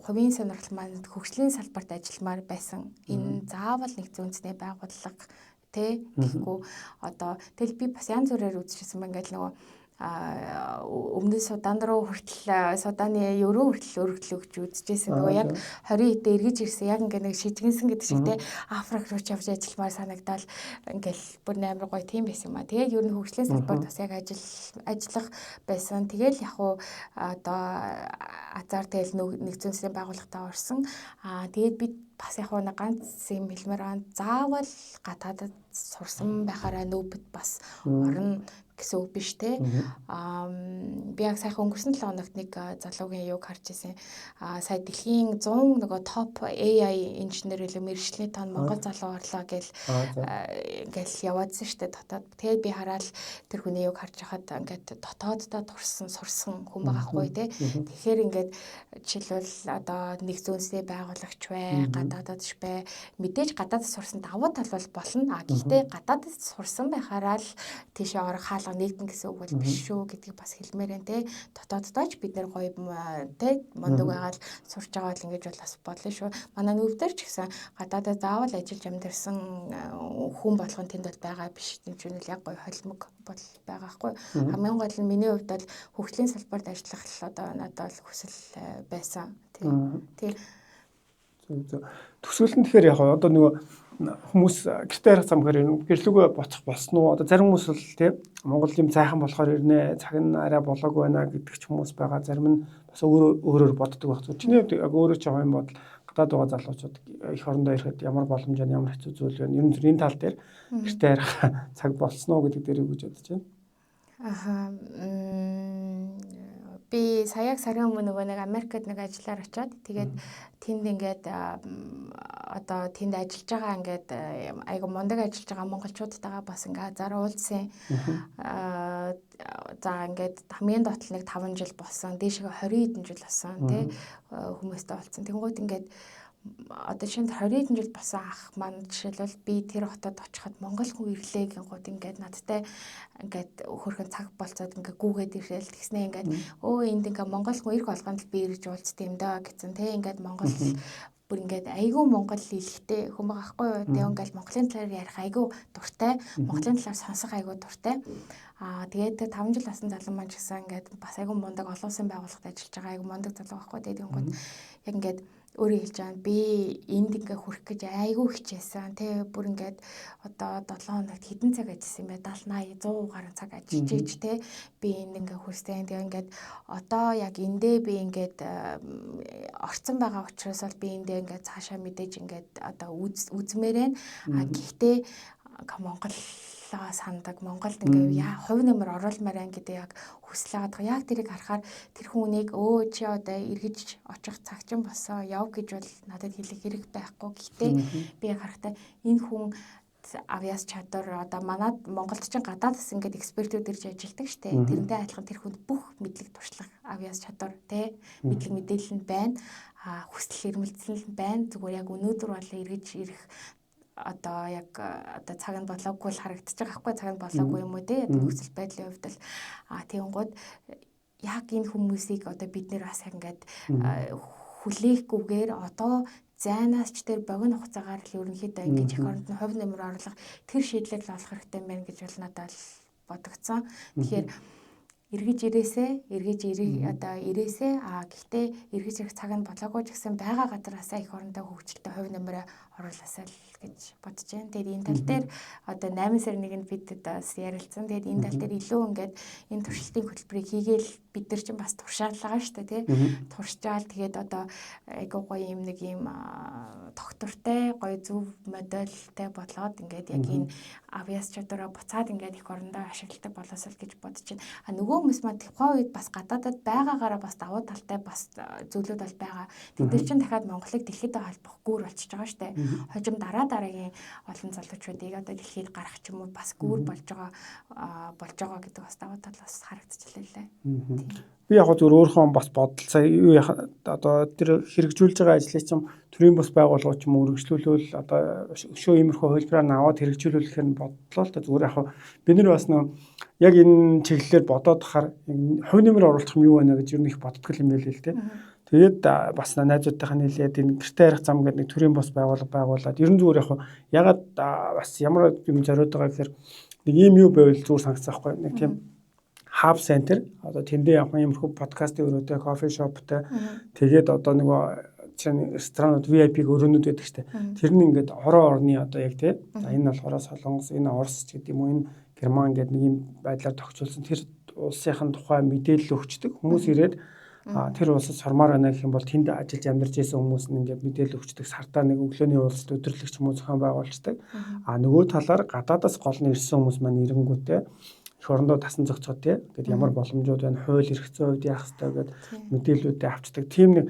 хувийн сонирхол маань хөгжлийн салбарт ажилламаар байсан. Энэ заавал нэг зүйнцний байгууллага те гэхгүй одоо тэгэл би бас янз бүрээр үзчихсэн ба ингээл нөгөө өмнө Судан руу хүртэл, Суданы ерөө хүртэл өргөдөл өгч үзчихсэн. Нөгөө яг 20 хэд эргэж ирсэн. Яг ингээ нэг шижгэнсэн гэдэг шиг те Африк руу ч явж ажилламаар санагдаал ингээл бүр амар гоё тийм байсан юм а. Тэгээд ер нь хөгжлийн салбарт бас яг ажиллах байсан. Тэгэл яг уу одоо азар тэгэл нэгдсэн үндэсний байгууллагатаа орсон. Тэгээд би бас яг нэг ганц юм хэлмээр байгаа. Заавал гадаадад сурсан байхаараа нүүбэд бас орно гэсэн үг биш те. Би яг сайхан өнгөрсөн 7 хоногт нэг залуугийн юг харж ирсэн. Сая дэлхийн 100 нөгөө топ AI инженер илүү мэргэжлийн тоонд Монгол залуу орлоо гэл ингээл яваадсан штэ дотоод. Тэгээд би хараад тэр хүний юг харж хахад ингээд дотооддоо турсан сурсан хүн байгаа хгүй те. Тэгэхээр ингээд жишээлбэл одоо нэг зүүнсний байгуулагч бай, гадаадад ч бай. Мэдээж гадаадд сурсан давуу тал бол болно. А гэхдээ гадаадд сурсан байхаараа л тийшээ орох хаалга нэгдэн гэсэн үг бол биш шүү гэдгийг бас хэлмээр байна те. Дотооддоо ч бид нэр гоё те мундаг байгаа л сурч байгаа бол ингэж бол бас болно шүү. Манай нүүбдэр ч гэсэн гадаадад заавал ажиллаж амьдарсан хүн болгон тэнд бол байгаа биш. Тийм ч үл яг гоё холимог бол байгаа хгүй. Хамгийн гол нь миний хувьд бол хөгжлийн салбарт ажиллах л одоо надад бол хүсэл байсан. Тий. Зөв зөв. Төсөөлт нь тэгэхээр яг одоо нөгөө хүмүүс гэртээ ярих зам гэхээр гэрлүүгээ буцах болсон уу? Одоо зарим хүмүүс бол тий Монгол юм сайхан болохоор ирнэ, цаг нь арай болоогүй байна гэдэг ч хүмүүс байгаа. Зарим нь бас өөрөөр боддог байх зү. Чиний хувьд яг өөрөө ч юм бодол гадаад байгаа залуучууд эх орондоо ирэхэд ямар боломж байна, ямар хэцүү зүйл байна? Ер нь энэ тал дээр гэртээ ярих цаг болсон уу гэдэг дээр юу гэж бодож байна? Аха. Би саяаг сарын өмнө нөгөө нэг Америкт нэг ажиллаар очиод тэгээд тэнд ингээд одоо тэнд ажиллаж байгаа ингээд айгу мундаг ажиллаж байгаа монголчуудтайгаа бас ингээд азар уулзсан. За ингээд хамгийн доод нэг 5 жил болсон. Дээшээ 20 хэдэн жил болсон тий хүмүүстэй уулзсан. Тэнгуут ингээд одоо шинэ 20 хэдэн жил болсон ах маань жишээлбэл би тэр хотод очиход монгол хүн ирлээ гингууд ингээд надтай ингээд хөрхөн цаг болцоод ингээд гүүгээд ирээл тэгснэ ингээд өө энд ингээд монгол хүн ирэх болгонд л би ирж уулзт юм даа гэсэн тий ингээд монгол бүр ингээд айгүй монгол хэлэхтэй хүн байгаа хгүй юу. Тэгээ ингээд монголын талаар ярих айгүй дуртай, монголын талаар сонсох айгүй дуртай. Аа тэгээд 5 жил болсон залуу маань ч гэсэн ингээд бас айгүй мундаг олон улсын байгууллагад ажиллаж байгаа айгүй мундаг залуу байхгүй. Тэгээд тэгэнгүүт яг ингээд өөрөө хэлж байгаа би энд ингээ хүрэх гэж айгүй хичээсэн тий бүр ингээд одоо 7 хоногт хэдэн цаг ажилласан юм бэ 70 80 100 гаруй цаг ажиллаж ийч тий би энд ингээ хүрсэн. Тэгээ ингээд одоо яг эндээ би ингээд орцсон байгаа учраас бол би эндээ ингээд цаашаа мэдээж ингээд одоо үзмээр байна. А гэхдээ Монгол сандаг Монголд ингээ яа хувь нэмэр оруулмаар байна гэдэг яг хүсэл байгаа. Яг тэрийг харахаар тэр хүнийг өө чи одоо эргэж очих цаг чинь болсон яв гэж бол надад хэлэх хэрэг байхгүй. Гэхдээ би яг харахтаа энэ хүн авьяас чадвар одоо манад Монголд чинь гадаадас ингээд экспертүүд ирж ажилладаг штэ. Тэрнтэй адилхан тэр хүнд бүх мэдлэг туршлага авьяас чадвар тий мэдлэг мэдээлэл нь байна. А хүсэл эрмэлзэл нь байна. Зүгээр яг өнөөдөр бол эргэж ирэх одоо яг одоо цаг нь болоогүй л харагдчих байгаа хгүй цаг нь болоогүй юм уу те нөхцөл байдлын хувьд л а тэгэнгүүт яг энэ хүмүүсийг одоо бид нэр бас ингээд хүлээхгүйгээр одоо зайнаас ч тэр богино хугацаагаар л ерөнхийдөө ингэж эх оронд нь хувь нэмэр оруулах тэр шийдлийг л олох хэрэгтэй юм байна гэж бол надад бодогдсон. Тэгэхээр эргэж ирээсээ эргэж ирээ одоо ирээсээ а гэхдээ эргэж ирэх цаг нь болоогүй ч гэсэн байгаа газараасаа эх орондоо хөгжилтэй хувь нэмрээ оруулаасаа л гэж бодож байна. Тэгээд энэ тал дээр одоо 8 сарын 1-нд бид бас ярилцсан. Тэгээд энэ тал дээр илүү ингээд энэ туршилтын хөтөлбөрийг хийгээл бид нар чинь бас туршаалгаа шүү дээ тий. Туршаал тэгээд одоо айгуу гоё юм нэг юм доктортай гоё зөв модельтэй болоод ингээд яг энэ авьяас чадвараа буцаад ингээд эх орондоо ашигладаг болоосол гэж бодож байна. А нөгөө хүмүүс маань тухайн үед бас гадаадад байгаагаараа бас давуу талтай бас зүйлүүд бол байгаа. Тэд нар чинь дахиад Монголыг дэлхийд холбох гүүр болчихж байгаа шүү дээ. Хожим дараа дараагийн олон залуучуудыг одоо дэлхийд гаргах ч юм уу бас гүүр болж байгаа гэдэг бас давуу тал бас харагдчихлаа лээ. Би яг зөв өөрийнхөө бас бодол сая юу одоо тэр хэрэгжүүлж байгаа ажлыг чинь төрийн бус байгууллага ч юм уу үргэлжлүүлвэл одоо өшөө иймэрхүү хувилбараар нь аваад хэрэгжүүлүүлэхээр нь бодлоо л та зүгээр яг бид нар бас нөө яг энэ чиглэлээр бодоод хахаар хувь нэмэр оруулах юм юу байна гэж ер нь их боддог юм байл л дээ. Тэгээд бас найзуудтайхаа нийлээд энэ гэрте ярих зам гэдэг нэг төрийн бус байгууллага байгуулад ер нь зүгээр яг ягаад бас ямар юм зориуд байгаа гэхээр нэг ийм юу байвал зүгээр санагцсан байхгүй нэг тийм хаб центр одоо тэндээ явах иймэрхүү подкастын өрөөтэй, кофе шоптой тэгээд одоо нөгөө чинь ресторанууд VIP өрөөнүүд байдаг штэ. Тэр нь ингээд орон орны одоо яг тий. За энэ болохоор Солонгос, энэ Орос ч гэдэг юм уу, энэ Герман гэдэг нэг юм байдлаар тохиолдсон тэр улсынхын тухай мэдээлэл өгчдөг. Хүмүүс ирээд тэр улсад сурмаар байна гэх юм бол тэнд ажиллаж амьдарч байсан хүмүүс нь ингээд мэдээлэл өгчдөг. Сартаа нэг өглөөний уулзалт өдөрлөгч юм уу зохион байгуулждаг. А нөгөө талаар гадаадас гол нь ирсэн хүмүүс маань ирэнгүүтээ эх орондоо тасан зохицоод тий. Ингээд ямар боломжууд байна, хууль эрх зүйн хувьд яах ёстой гэд мэдээллүүдээ авчдаг. Тийм нэг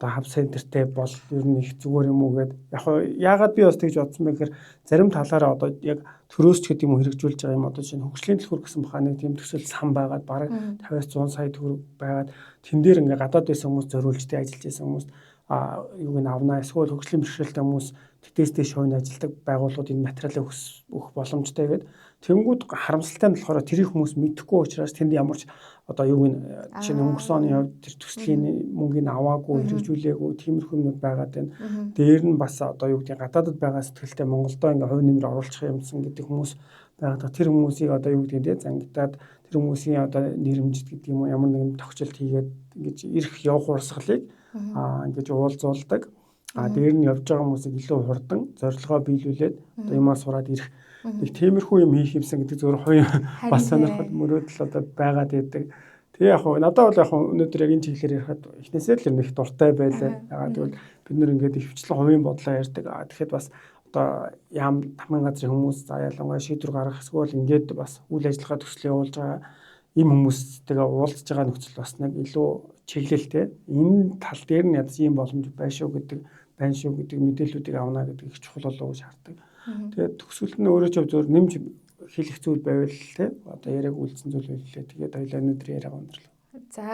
одоо хаб центртэй бол ер нь их зүгээр юм уу гэд. Яг яагаад би бас тэгж бодсон бэ гэхээр зарим талаараа одоо яг төрөөс ч гэдэг юм уу хэрэгжүүлж байгаа юм одоо жишээ нь хөгжлийн төлхөр гэсэн баха нэг тийм төсөл сан байгаад бараг 50-аас 100 сая төгрөг байгаад тэн дээр ингээ гадаад байсан хүмүүс зориулж тэ ажиллаж байсан хүмүүс а юуг нь авнаа эсвэл хөгжлийн бэрхшээлтэй хүмүүс тэдээс дэш хойно ажилладаг байгууллагууд энэ материалыг өгөх боломжтой гээд тэнгууд харамсалтай нь болохоор тэрийг хүмүүс мэдэхгүй учраас тэнд ямар ч одоо юуг нь жишээ нь өнгөрсөн оны хувьд тэр төслийн мөнгийг аваагүй хэрэгжүүлээгүй тиймэрхүү юмнууд байгаад байна. Дээр нь бас одоо юу гэдгийг гадаадд байгаа сэтгэлтэй Монголдоо ингээ хувь нэмэр оруулах юмсан гэдэг хүмүүс байгаад тэр хүмүүсийг одоо юу гэдгийг те зангидаад тэр хүмүүсийн одоо нэрэмжит гэдэг юм уу ямар нэгэн тохиолдолт хийгээд ингэж ирэх явах урсгалыг ингэж уулзуулдаг. А дээр нь явж байгаа хүмүүсийг илүү хурдан зорилгоо биелүүлээд одоо юмаа сураад ирэх нэг тиймэрхүү юм хийх юмсан гэдэг зөвөр хувийн бас сонирхол мөрөөдөл одоо байгаад байдаг. Тэгээ яг хөө надад бол яг өнөөдөр яг энэ чиглэлээр ярихад эхнээсээ л их дуртай байлаа. Ягаад гэвэл бид нэр ингээд ихэвчлэн хувийн бодлоо ярьдаг. А тэгэхэд бас одоо яам тамгын газрын хүмүүс за ялангуяа шийдвэр гаргах эсвэл ингээд бас үйл ажиллагаа төсөл явуулж байгаа Ийм хүмүүстэйгээ уулзж байгаа нөхцөл бас нэг илүү чиглэлтэй. Энэ тал дээр нь ядаж ийм боломж байна шүү гэдэг байна шүү гэдэг мэдээллүүдийг авна гэдэг их чухал болов уу гэж хардаг. Тэгээд төгсгөлд нь өөрөө ч зөвөр нэмж хэлэх зүйл байвал те одоо яриаг үлдсэн зүйл байлээ. Тэгээд хоёлаа өнөөдөр яриагаа өндөрлөө. За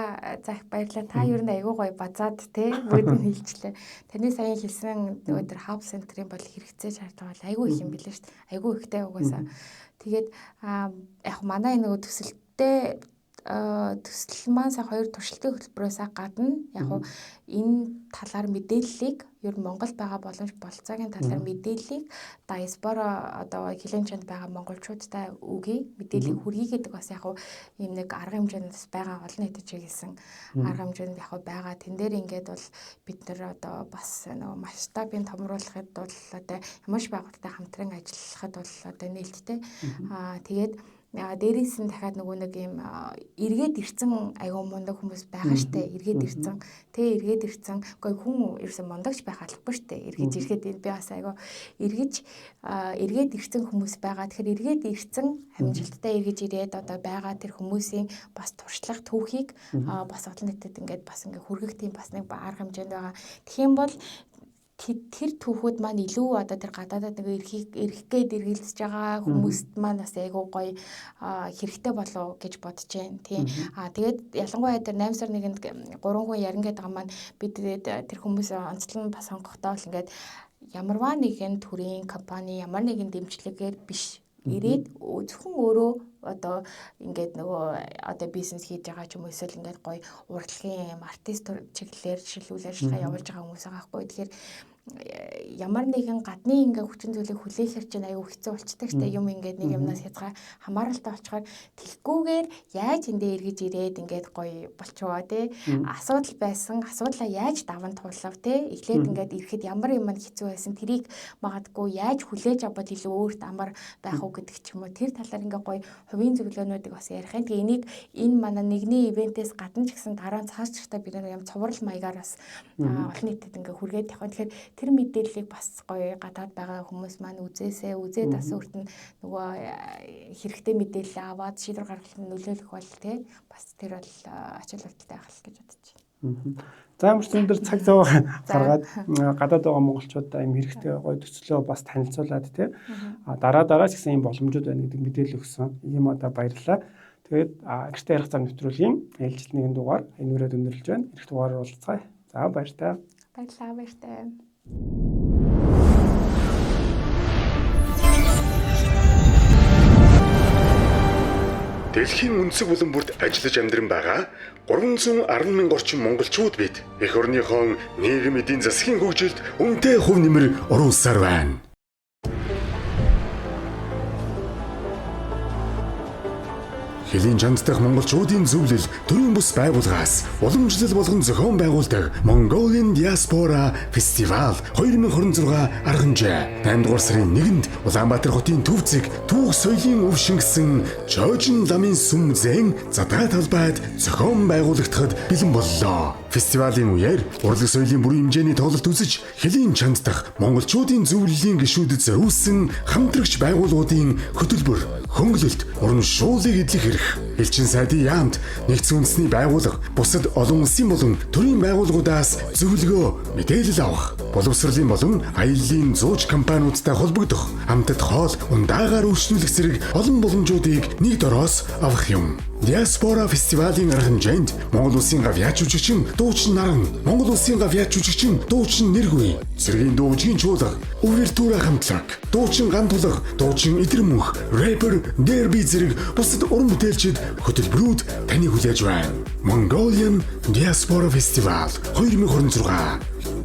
за их баярлалаа. Та ер нь айгүй гоё базаад те бүгд нь хэлчлээ. Таны саяхан хэлсэн нөгөө тэр hub center-ийн бол хэрэгцээ шаардлага бол айгүй их юм билээ шүү дээ. Айгүй ихтэй угаасаа. Тэгээд яг манай нөгөө төсөлтөө төсөл маань сая хоёр туршилтын хөтөлбөрөөс гадна яг уу энэ талаар мэдээллийг ер нь Монгол байгаа боломж болцоогийн талаар мэдээллийг диаспора одоо хилийн чанд байгаа монголчуудтай үгүй мэдээллийг хүргэе гэдэг бас яг уу ийм нэг арга хэмжээнд бас байгаа, олон нийтэд чиглэсэн арга хэмжээнд яг байгаа. Тэн дээр ингээд бол бид нар одоо бас нөгөө масштабын томруулахад бол одоо ямар ч байгууллагатай хамтран ажиллахад бол одоо нээлттэй. Тэгээд дээрээс нь дахиад нөгөө нэг юм эргээд ирцэн айгуу мундаг хүмүүс байгаа штэ. Эргээд ирцэн тэ эргээд ирцэн үгүй хүн ерөөсөн мундагч байх албагүй штэ. Эргэж ирэхэд энэ би бас айгуу эргэж эргээд ирцэн хүмүүс байгаа. Тэгэхээр эргээд ирцэн амжилттай эргэж ирээд одоо байгаа тэр хүмүүсийн бас туршлага түүхийг бас олон нийтэд ингээд бас ингээд хүргэх тийм бас нэг арга хэмжээнд байгаа. Тэгэх юм бол тэр түүхүүд маань илүү одоо тэр гадаадад нэг эрхийг эрэх гээд эргэлзэж байгаа хүмүүст маань бас айгүй гоё хэрэгтэй болов гэж бодож байна тий. Тэгээд ялангуяа тэр 8 сар 1-нд 3 хүн ярина гэдэг маань бид тэр хүмүүс онцлон бас сонгохдоо л ингээд ямарваа нэгэн төрийн компани ямар нэгэн дэмжлэгээр биш ирээд зөвхөн өөрөө одоо ингээд нөгөө одоо бизнес хийж байгаа ч юм уу эсвэл ингээд гоё урлагийн юм артист чиглэлээр жишээлбэл ажиллагаа явуулж байгаа хүмүүс байгаа хгүй. Тэгэхээр ямар нэгэн гадны ингээ хүчин зүйлийг хүлээхэр чинь аюу хэцүү болчдаг штэ, юм ингээд нэг юмнаас хязгаар хамааралтай болчоор тэгхгүйгээр яаж эндээ эргэж ирээд ингээд гоё болчихвоо те, асуудал байсан асуудлаа яаж даван туулав те, эхлээд ингээд ирэхэд ямар юм хэцүү байсан, тэрийг магадгүй яаж хүлээж авбал илүү өөрт амар байх уу гэдэг ч юм уу, тэр талаар ингээ гоё хувийн зөвлөгөөнүүдийг бас ярих юм. Тэгээ энийг энэ манай нэгний ивентээс гадна ч гэсэн дараа нь цааш бид нэг юм цуврал маягаар бас олон нийтэд ингээ хүргээд явах. Тэгэхээр тэр мэдээллийг бас гоё гадаад байгаа хүмүүс маань үзээсээ үзээд бас өөрт нь нөгөө хэрэгтэй мэдээлэл аваад шийдвэр гаргахад нөлөөлөх бол тий бас тэр бол ач холбогдолтой байх л гэж бодож байна. За ямар ч өндөр цаг зав гаргаад гадаад байгаа монголчуудаа юм хэрэгтэй гоё төслөө бас танилцуулаад тий дараа ч гэсэн юм боломжууд байна гэдэг мэдээлэл өгсөн. Ийм одоо баярлалаа. Тэгээд гэртээ ярих зам нэвтрүүлгийн ээлжилт нэгэн дугаар энэ үрээд өндөрлөж байна. Ирэх дугаараар уулзцгаая. За баяртай. Баярлалаа, баяртай. Дэлхийн өнцөг булан бүрт ажиллаж амьдран байгаа 310 мянган орчим монголчууд бид эх орныхон нийгэм эдийн засгийн хөгжилд үнэтэй хувь нэмэр оруулсаар байна. Хөлийн чанд дахь монголчуудын зөвлөл төрийн бус байгууллагаас уламжлал болгон зохион байгуулдаг Mongolian Diaspora Festival 2026 арганжээ. 8 дугаар сарын 1-нд Улаанбаатар хотын төв зэг түүх соёлын өв шингэсэн Жожин ламын сүм зэн задгаа талбайд зохион байгуулагдахад бэлэн боллоо. Фестивалийн үеэр урлаг соёлын бүрэн хэмжээний тоглолт үзэж хөлийн чанд дахь монголчуудын зөвлөлийн гишүүдэд зориулсан хамтрагч байгууллагуудын хөтөлбөр, хөнгөлөлт, урамшууллыг эдлэх эрх, элчин сайдын яамд, нэгдсэн үндэсний байгууллага, бусад олон улсын болон төрийн байгууллагуудаас зөвлөгөө, мэдээлэл авах, боловсролын болон аяллаа зууч компаниудтай холбогдох, амтат хоол, ундаагаар өршнүүлэх зэрэг олон боломжуудыг нэг дороос авах юм. Диаспора фестивалийн арга хэмжээнд Монгол улсын гавьяач жүжигчин дуучин Наран, Монгол улсын гавьяач жүжигчин дуучин Нэргүй, Цэргийн дүүжгийн чуулга, Увертура хамтлаг, дуучин Гантулга, дуучин Идэрмөнх, рэпер Дерби зэрэг бусад уран бүтээлчид хөтөлбөрүүд таны хүлээж байна. Mongolian Diaspora Festival 2026.